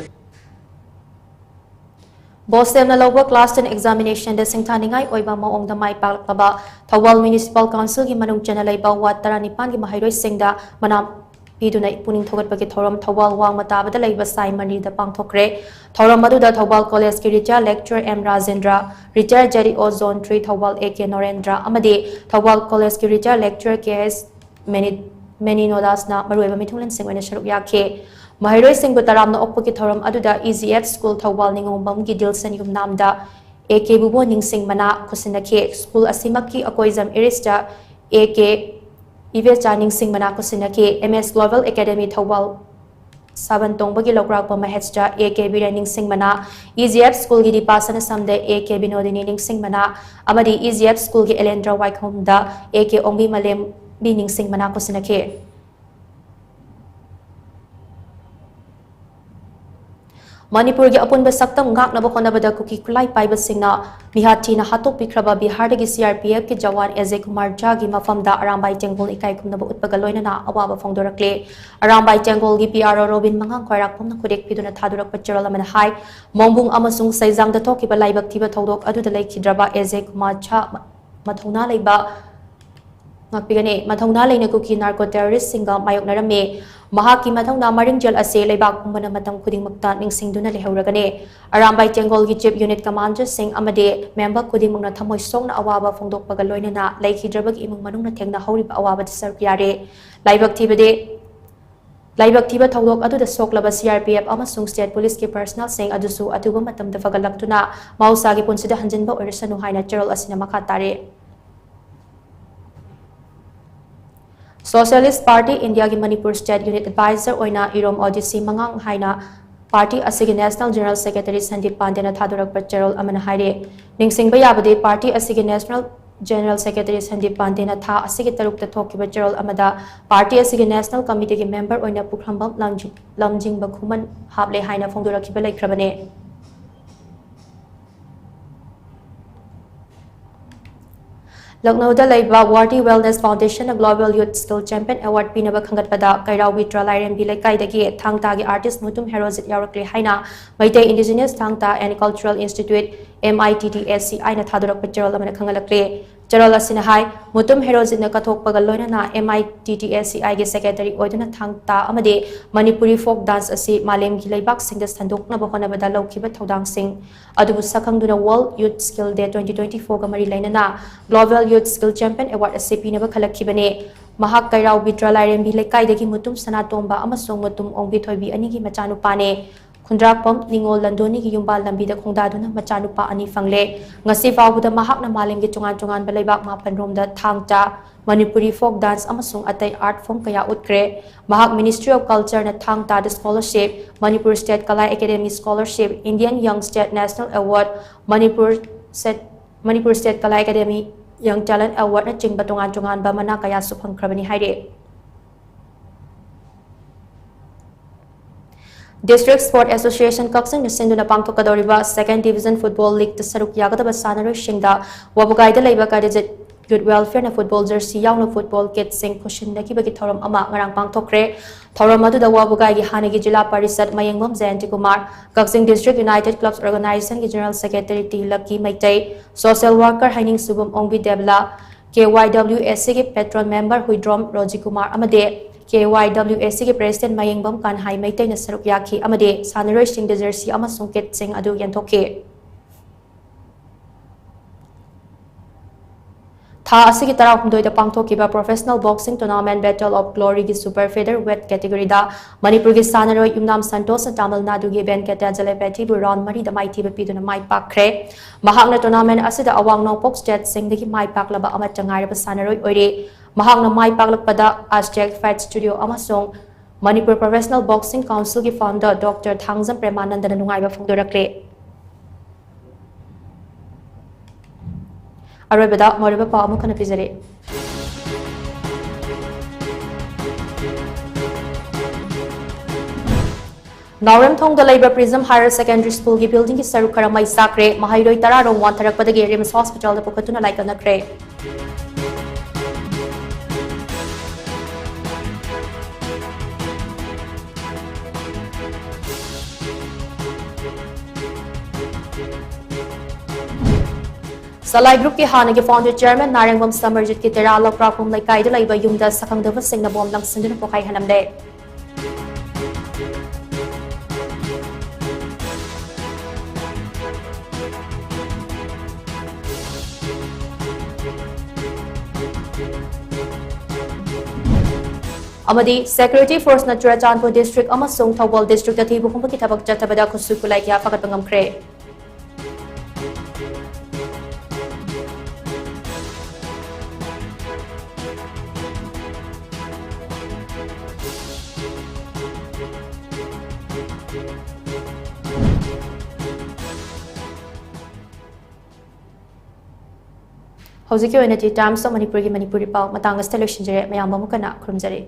ꯕꯣꯁꯦꯝꯅ ꯂꯧꯕ class ten examinationꯗ ꯁꯤꯡꯊꯥꯅꯤꯡꯉꯥꯏ ꯑꯣꯏꯕ ꯃꯑꯣꯡꯗ ꯃꯥꯏ ꯄꯥꯛꯂꯛꯂꯕ ꯊꯧꯕꯥꯜ Municipal Councilꯒꯤ ꯃꯅꯨꯡ ꯆꯟꯅ ꯂꯩꯕ ward ꯇꯔꯥꯅꯤꯄꯥꯟꯒꯤ ꯃꯍꯩꯔꯣꯏꯁꯤꯡꯗ ꯃꯅꯥ ꯄꯤꯗꯨꯅ ꯄꯨꯛꯅꯤꯡ ꯊꯧꯒꯠꯄꯒꯤ ꯊꯧꯔꯝ ꯊꯧꯕꯥꯜ ꯋꯥꯡꯃ ꯇꯥꯕꯗ ꯂꯩꯕ ꯁꯥꯏ ꯃꯟꯗꯤꯔꯗ ꯄꯥꯡꯊꯣꯛꯈ꯭ꯔꯦ꯫ ꯊꯧꯔꯝ ꯑꯗꯨꯗ ꯊꯧꯕꯥꯜ Collegeꯀꯤ retired lecturer M Rajendra, retired J D O Zone three Thoubal A K Norendra ꯑꯃꯗꯤ ꯊꯧꯕꯥꯜ Collegeꯀꯤ retired lecturer K S Meni ꯃꯦꯅꯤꯅꯣꯗꯥꯁꯅ ꯃꯔꯨꯑꯣꯏꯕ ꯃꯤꯊꯨꯡꯂꯦꯟꯁꯤꯡ ꯑꯣꯏꯅ ꯁꯔꯨꯛ ꯌꯥꯈꯤ꯫ ꯃꯍꯩꯔꯣꯏꯁꯤꯡꯕꯨ ꯇꯔꯥꯝꯅ ꯑꯣꯛꯄꯒꯤ ꯊꯧꯔꯝ ꯑꯗꯨꯗ E G F School Thoubal ꯅꯤꯉꯣꯝꯕꯝꯒꯤ ꯗꯤꯜꯁꯟ ꯌꯨꯝꯅꯥꯝꯗ A K ꯕꯨꯕꯣ ꯅꯤꯡꯁꯤꯡ ꯃꯅꯥ ꯈꯨꯠꯁꯤꯟꯅꯈꯤ꯫ School ꯑꯁꯤꯃꯛꯀꯤ ꯑꯀꯣꯏꯖꯝ ꯏꯔꯤꯁꯇ A K ꯏꯕꯦꯆꯥ ꯅꯤꯡꯁꯤꯡ ꯃꯅꯥ ꯈꯨꯠꯁꯤꯟꯅꯈꯤ꯫ M S Global Academy Thoubal ꯁꯥꯕꯟ ꯇꯣꯡꯕꯒꯤ ꯂꯧꯀ꯭ꯔꯥꯛꯄ ꯃꯍꯦꯁꯇ A K Biren ꯅꯤꯡꯁꯤꯡ ꯃꯅꯥ, E G F Schoolꯒꯤ Deepa ꯁꯅꯁꯝꯗ A K ꯕꯤꯅꯣꯗꯤꯅꯤ ꯅꯤꯡꯁꯤꯡ ꯃꯅꯥ ꯑꯃꯗꯤ E G F Schoolꯒꯤ ꯑꯦꯂꯦꯟꯗ꯭ꯔ ꯋꯥꯏꯈꯣꯝꯗ A K ꯑꯣꯡꯕꯤ ꯃꯂꯦꯝꯕꯤ ꯅꯤꯡꯁꯤꯡ ꯃꯅꯥ ꯈꯨꯠꯁꯤꯟꯅꯈꯤ꯫ ꯃꯅꯤꯄꯨꯔꯒꯤ ꯑꯄꯨꯟꯕ ꯁꯛꯇꯝ ꯉꯥꯛꯅꯕ ꯍꯣꯠꯅꯕꯗ ꯀꯨꯀꯤ ꯈꯨꯠꯂꯥꯏ ꯄꯥꯏꯕꯁꯤꯡꯅ ꯃꯤꯍꯥꯠ ꯊꯤꯅ ꯍꯥꯠꯇꯣꯛꯄꯤꯈ꯭ꯔꯕ ꯕꯤꯍꯥꯔꯗꯒꯤ C R P Fꯀꯤ Jawan ꯑꯦꯖꯦ Kumar ꯖꯥꯒꯤ ꯃꯐꯝꯗ ꯑꯔꯥꯝꯕꯥꯏ ꯇꯦꯡꯒꯣꯜ ꯏꯀꯥꯏ ꯈꯨꯝꯅꯕ ꯎꯠꯄꯒ ꯂꯣꯏꯅꯅ ꯑꯋꯥꯕ ꯐꯣꯡꯗꯣꯔꯛꯂꯦ꯫ ꯑꯔꯥꯝꯕꯥꯏ ꯇꯦꯡꯒꯣꯜꯒꯤ P R O ꯔꯣꯕꯤꯟ ꯃꯉꯥꯡ ꯈ꯭ꯋꯥꯏꯔꯥꯛꯄꯝꯅ ꯈꯨꯗꯦꯛ ꯄꯤꯗꯨꯅ ꯊꯥꯗꯣꯔꯛꯄ ꯆꯦꯔꯣꯜ ꯑꯃꯅ ꯍꯥꯏ, ꯃꯣꯡꯕꯨꯡ ꯑꯃꯁꯨꯡ ꯁꯩꯖꯥꯡꯗ ꯊꯣꯛꯈꯤꯕ ꯂꯥꯏꯕꯛ ꯊꯤꯕ ꯊꯧꯗꯣꯛ ꯑꯗꯨꯗ ꯂꯩꯈꯤꯗ꯭ꯔꯕ ꯑꯦꯖꯦ ꯀꯨꯃꯥꯔ ꯖꯥ ꯃꯊꯧꯅꯥ ꯂꯩꯕ ꯉꯥꯛꯄꯤꯒꯅꯤ꯫ ꯃꯊꯧꯅꯥ ꯂꯩꯅ ꯀꯨꯀꯤ narco terroristꯁꯤꯡꯒ ꯃꯥꯌꯣꯛꯅꯔꯝꯃꯤ꯫ ꯃꯍꯥꯛꯀꯤ ꯃꯊꯧꯅꯥ ꯃꯔꯤꯡꯖꯦꯜ ꯑꯁꯤ ꯂꯩꯕꯥꯛ ꯄꯨꯝꯕꯅ ꯃꯇꯝ ꯈꯨꯗꯤꯡꯃꯛꯇ ꯅꯤꯡꯁꯤꯡꯗꯨꯅ ꯂꯩꯍꯧꯔꯒꯅꯤ꯫ ꯑꯔꯥꯝꯕꯥꯏ ꯇꯦꯡꯒꯣꯜꯒꯤ chief unit commanderꯁꯤꯡ ꯑꯃꯗꯤ member ꯈꯨꯗꯤꯡꯃꯛꯅ ꯊꯃꯣꯏ ꯁꯣꯛꯅ ꯑꯋꯥꯕ ꯐꯣꯡꯗꯣꯛꯄꯒ ꯂꯣꯏꯅꯅ ꯂꯩꯈꯤꯗ꯭ꯔꯕꯒꯤ ꯏꯃꯨꯡ ꯃꯅꯨꯡꯅ ꯊꯦꯡꯅꯍꯧꯔꯤꯕ ꯑꯋꯥꯕꯗ ꯁꯔꯨꯛ ꯌꯥꯔꯤ꯫ ꯂꯥꯏꯕꯛ ꯊꯤꯕꯗꯤ ꯂꯥꯏꯕꯛ ꯊꯤꯕ ꯊꯧꯗꯣꯛ ꯑꯗꯨꯗ ꯁꯣꯛꯂꯕ C R P F ꯑꯃꯁꯨꯡ state policeꯀꯤ personnelꯁꯤꯡ ꯑꯗꯨꯁꯨ ꯑꯊꯨꯕ ꯃꯇꯝꯗ ꯐꯒꯠꯂꯛꯇꯨꯅ ꯃꯍꯧꯁꯥꯒꯤ ꯄꯨꯟꯁꯤꯗ ꯍꯟꯖꯤꯟꯕ ꯑꯣꯏꯔꯁꯅꯨ ꯍꯥꯏꯅ ꯆꯦꯔꯣꯜ ꯑꯁꯤꯅ ꯃꯈꯥ ꯇꯥꯔꯤ꯫ Socialist Party Indiaꯒꯤ Manipur state unit advisor ꯑꯣꯏꯅ ꯏꯔꯣꯝ ꯑꯣ ꯗꯤ ꯁꯤ ꯃꯉꯥꯡ ꯍꯥꯏꯅ party ꯑꯁꯤꯒꯤ national general secretary ꯁꯟꯗꯤꯞ ꯄꯥꯟꯗꯦꯅ ꯊꯥꯗꯣꯔꯛꯄ ꯆꯦꯔꯣꯜ ꯑꯃꯅ ꯍꯥꯏꯔꯤ꯫ ꯅꯤꯡꯁꯤꯡꯕ ꯌꯥꯕꯗꯤ party ꯑꯁꯤꯒꯤ national General Secretary ꯁꯟꯗꯤꯞ ꯄꯥꯟꯗꯦꯅ ꯊꯥ ꯑꯁꯤꯒꯤ ꯇꯔꯨꯛꯇ ꯊꯣꯛꯈꯤꯕ ꯆꯦꯔꯣꯜ ꯑꯃꯗ ꯄꯥꯔꯇꯤ ꯑꯁꯤꯒꯤ ꯅꯦꯁꯅꯦꯜ ꯀꯃꯤꯇꯤꯒꯤ ꯃꯦꯝꯕꯔ ꯑꯣꯏꯅ ꯄꯨꯈ꯭ꯔꯝꯕꯝ ꯂꯝꯖꯤꯡ- ꯂꯝꯖꯤꯡꯕ ꯈꯨꯃꯟ ꯍꯥꯞꯂꯦ ꯍꯥꯏꯅ ꯐꯣꯡꯗꯣꯔꯛꯈꯤꯕ ꯂꯩꯈ꯭ꯔꯕꯅꯦ꯫ ꯂꯛꯅꯧꯗ ꯂꯩꯕ Worthy Wellness Foundationꯅ Global Youth Skill Champion Award ꯄꯤꯅꯕ ꯈꯟꯒꯠꯄꯗ ꯀꯩꯔꯥꯎ ꯕꯤꯇ꯭ꯔ ꯂꯥꯏꯔꯦꯝꯕꯤ ꯂꯩꯀꯥꯏꯗꯒꯤ ꯊꯥꯡ ꯇꯥꯒꯤ artist ꯃꯨꯇꯨꯝ ꯍꯦꯔꯣꯖꯤꯠ ꯌꯥꯎꯔꯛꯂꯦ ꯍꯥꯏꯅ Meitei Indigenous Thang Ta and Cultural Institute, M I T T S C I ꯅ ꯊꯥꯗꯣꯔꯛꯄ ꯆꯦꯔꯣꯜ ꯑꯃꯅ ꯈꯪꯍꯜꯂꯛꯂꯤ꯫ ꯆꯦꯔꯣꯜ ꯑꯁꯤꯅ ꯍꯥꯏ, ꯃꯨꯇꯨꯝ ꯍꯦꯔꯣꯖꯤꯠꯅ ꯀꯠꯊꯣꯛꯄꯒ ꯂꯣꯏꯅꯅ M I T T S C I ꯒꯤ secretary ꯑꯣꯏꯗꯨꯅ ꯊꯥꯡ ꯇꯥ ꯑꯃꯗꯤ ꯃꯅꯤꯄꯨꯔꯤ folk dance ꯑꯁꯤ ꯃꯥꯂꯦꯝꯒꯤ ꯂꯩꯕꯥꯛꯁꯤꯡꯗ ꯁꯟꯗꯣꯛꯅꯕ ꯍꯣꯠꯅꯕꯗ ꯂꯧꯈꯤꯕ ꯊꯧꯗꯥꯡꯁꯤꯡ ꯑꯗꯨꯕꯨ ꯁꯛꯈꯪꯗꯨꯅ World Youth Skill Day twenty twenty-four ꯒ ꯃꯔꯤ ꯂꯩꯅꯅ Global Youth Skill Champion Award ꯑꯁꯤ ꯄꯤꯅꯕ ꯈꯜꯂꯛꯈꯤꯕꯅꯤ꯫ ꯃꯍꯥꯛ ꯀꯩꯔꯥꯎ ꯕꯤꯇ꯭ꯔ ꯂꯥꯏꯔꯦꯝꯕꯤ ꯂꯩꯀꯥꯏꯗꯒꯤ ꯃꯨꯇꯨꯝ ꯁꯅꯥꯇꯣꯝꯕ ꯑꯃꯁꯨꯡ ꯃꯨꯇꯨꯝ ꯑꯣꯡꯕꯤ ꯊꯣꯏꯕꯤ ꯑꯅꯤꯒꯤ ꯃꯆꯥꯅꯨꯄꯥꯅꯤ꯫ ꯈꯨꯟꯗ꯭ꯔꯥꯛꯄꯝ ꯅꯤꯉꯣꯜ ꯂꯟꯗꯣꯅꯤꯒꯤ ꯌꯨꯝꯕꯥꯜ ꯂꯝꯕꯤꯗ ꯈꯣꯡꯗꯥꯗꯨꯅ ꯃꯆꯥꯅꯨꯄꯥ ꯑꯅꯤ ꯐꯪꯂꯦ꯫ ꯉꯁꯤ ꯐꯥꯎꯕꯗ ꯃꯍꯥꯛꯅ ꯃꯥꯂꯦꯝꯒꯤ ꯇꯣꯉꯥꯟ ꯇꯣꯉꯥꯟꯕ ꯂꯩꯕꯥꯛ ꯃꯥꯄꯟ ꯔꯣꯝꯗ ꯊꯥꯡ ꯇꯥ, ꯃꯅꯤꯄꯨꯔꯤ folk dance ꯑꯃꯁꯨꯡ ꯑꯇꯩ art form ꯀꯌꯥ ꯎꯠꯈ꯭ꯔꯦ꯫ ꯃꯍꯥꯛ Ministry of Cultureꯅ ꯊꯥꯡ ꯇꯥꯗ scholarship, Manipur State Kala Academy scholarship, Indian Young State National Award, Manipur State, Manipur State Kala Academy Young Talent Awardꯅꯆꯤꯡꯕ ꯇꯣꯉꯥꯟ ꯇꯣꯉꯥꯟꯕ ꯃꯅꯥ ꯀꯌꯥꯁꯨ ꯐꯪꯈ꯭ꯔꯕꯅꯤ ꯍꯥꯏꯔꯤ꯫ District Sport Association ꯀꯛꯆꯤꯡꯅ ꯁꯤꯟꯗꯨꯅ ꯄꯥꯡꯊꯣꯛꯀꯗꯧꯔꯤꯕ Second Division Football Leagueꯇ ꯁꯔꯨꯛ ꯌꯥꯒꯗꯕ ꯁꯥꯟꯅꯔꯣꯏꯁꯤꯡꯗ ꯋꯥꯕꯒꯥꯏꯗ ꯂꯩꯕ Kadijit Youth Welfareꯅ football jersey ꯌꯥꯎꯅ football kitꯁꯤꯡ ꯈꯨꯠꯁꯤꯟꯅꯈꯤꯕꯒꯤ ꯊꯧꯔꯝ ꯑꯃ ꯉꯔꯥꯡ ꯄꯥꯡꯊꯣꯛꯈ꯭ꯔꯦ꯫ ꯊꯧꯔꯝ ꯑꯗꯨꯗ ꯋꯥꯕꯒꯥꯏꯒꯤ ꯍꯥꯟꯅꯒꯤ Zila Parishad Mayengbam Jayanti Kumar, Kakching District United Clubs Organizationꯒꯤ General Secretary T Lakki Meitei, social worker Heiningsubam Ongbi Debala, K Y W S Cꯒꯤ patron member ꯍꯨꯏꯗ꯭ꯔꯣꯝ ꯔꯣꯖꯤ ꯀꯨꯃꯥꯔ ꯑꯃꯗꯤ K Y W S Cꯒꯤ President ꯃꯌꯦꯡꯕꯝ ꯀꯥꯟꯍꯥꯏ ꯃꯩꯇꯩꯅ ꯁꯔꯨꯛ ꯌꯥꯈꯤ ꯑꯃꯗꯤ ꯁꯥꯟꯅꯔꯣꯏꯁꯤꯡꯗ jersey ꯑꯃꯁꯨꯡ kitꯁꯤꯡ ꯑꯗꯨ ꯌꯦꯟꯊꯣꯛꯈꯤ꯫ ꯊꯥ ꯑꯁꯤꯒꯤ ꯇꯔꯥꯍꯨꯝꯗꯣꯏꯗ ꯄꯥꯡꯊꯣꯛꯈꯤꯕ Professional Boxing Tournament Battle of Gloryꯒꯤ super featherweight categoryꯗ ꯃꯅꯤꯄꯨꯔꯒꯤ ꯁꯥꯟꯅꯔꯣꯏ ꯌꯨꯝꯅꯥꯝ ꯁꯟꯇꯣꯁꯅ ꯇꯥꯃꯤꯜ ꯅꯥꯗꯨꯒꯤ ꯚꯦꯟꯀꯇꯥꯖꯂꯄꯇꯤꯕꯨ round ꯃꯔꯤꯗ ꯃꯥꯏꯊꯤꯕ ꯄꯤꯗꯨꯅ ꯃꯥꯏ ꯄꯥꯛꯈ꯭ꯔꯦ꯫ ꯃꯍꯥꯛꯅ tournament ꯑꯁꯤꯗ ꯑꯋꯥꯡ ꯅꯣꯡꯄꯣꯛ stateꯁꯤꯡꯗꯒꯤ ꯃꯥꯏ ꯄꯥꯛꯂꯕ ꯑꯃꯠꯇ ꯉꯥꯏꯔꯕ ꯁꯥꯟꯅꯔꯣꯏ ꯑꯣꯏꯔꯦ꯫ ꯃꯍꯥꯛꯅ ꯃꯥꯏ ꯄꯥꯛꯂꯛꯄꯗ Aztec Fight Studio ꯑꯃꯁꯨꯡ Manipur Professional Boxing Councilꯒꯤ founder Doctor Thangjam ꯄ꯭ꯔꯦꯃꯥꯅꯟꯗꯅ ꯅꯨꯡꯉꯥꯏꯕ ꯐꯣꯡꯗꯣꯔꯛꯂꯦ꯫ ꯑꯔꯣꯏꯕꯗ ꯃꯔꯨꯑꯣꯏꯕ ꯄꯥꯎ ꯑꯃꯨꯛ ꯍꯟꯅ ꯄꯤꯖꯔꯤ꯫ ꯅꯥꯎꯔꯦꯝꯊꯣꯡꯗ ꯂꯩꯕ Prism Higher Secondary Schoolꯒꯤ buildingꯒꯤ ꯁꯔꯨꯛ ꯈꯔ ꯃꯩ ꯆꯥꯛꯈ꯭ꯔꯦ꯫ ꯃꯍꯩꯔꯣꯏ ꯇꯔꯥ ꯔꯣꯝ ꯋꯥꯟꯊꯔꯛꯄꯗꯒꯤ RIMS Hospitalꯗ ꯄꯨꯈꯠꯇꯨꯅ ꯂꯥꯏꯀꯠꯅꯈ꯭ꯔꯦ꯫ ꯁꯂꯥꯏ groupꯀꯤ ꯍꯥꯟꯅꯒꯤ founder chairman ꯅꯥꯔꯦꯡꯕꯝ ꯁꯃꯔꯖꯤꯠꯀꯤ ꯇꯦꯔꯥ ꯂꯧꯄ꯭ꯔꯥꯛꯄꯝ ꯂꯩꯀꯥꯏꯗ ꯂꯩꯕ ꯌꯨꯝꯗ ꯁꯛꯈꯪꯗꯕꯁꯤꯡꯅ bomb ꯂꯪꯁꯤꯟꯗꯨꯅ ꯄꯣꯈꯥꯏꯍꯜꯂꯝꯂꯦ꯫ ꯑꯃꯗꯤ security forceꯅ ꯆꯨꯔꯆꯥꯟꯄꯨꯔ district ꯑꯃꯁꯨꯡ ꯊꯧꯕꯥꯜ districtꯇ ꯊꯤꯕ ꯍꯨꯝꯕꯒꯤ ꯊꯕꯛ ꯆꯠꯊꯕꯗ ꯈꯨꯠꯁꯨ ꯈꯨꯠꯂꯥꯏ ꯀꯌꯥ ꯐꯥꯒꯠꯄ ꯉꯝꯈ꯭ꯔꯦ꯫ ꯍꯧꯖꯤꯛꯀꯤ ꯑꯣꯏꯅꯗꯤ Times of Manipurꯒꯤ ꯃꯅꯤꯄꯨꯔꯤ ꯄꯥꯎ ꯃꯇꯥꯡ ꯑꯁꯤꯗ ꯂꯣꯏꯁꯤꯟꯖꯔꯦ꯫ ꯃꯌꯥꯝꯕꯨ ꯑꯃꯨꯛ ꯍꯟꯅ ꯈꯨꯔꯨꯝꯖꯔꯤ꯫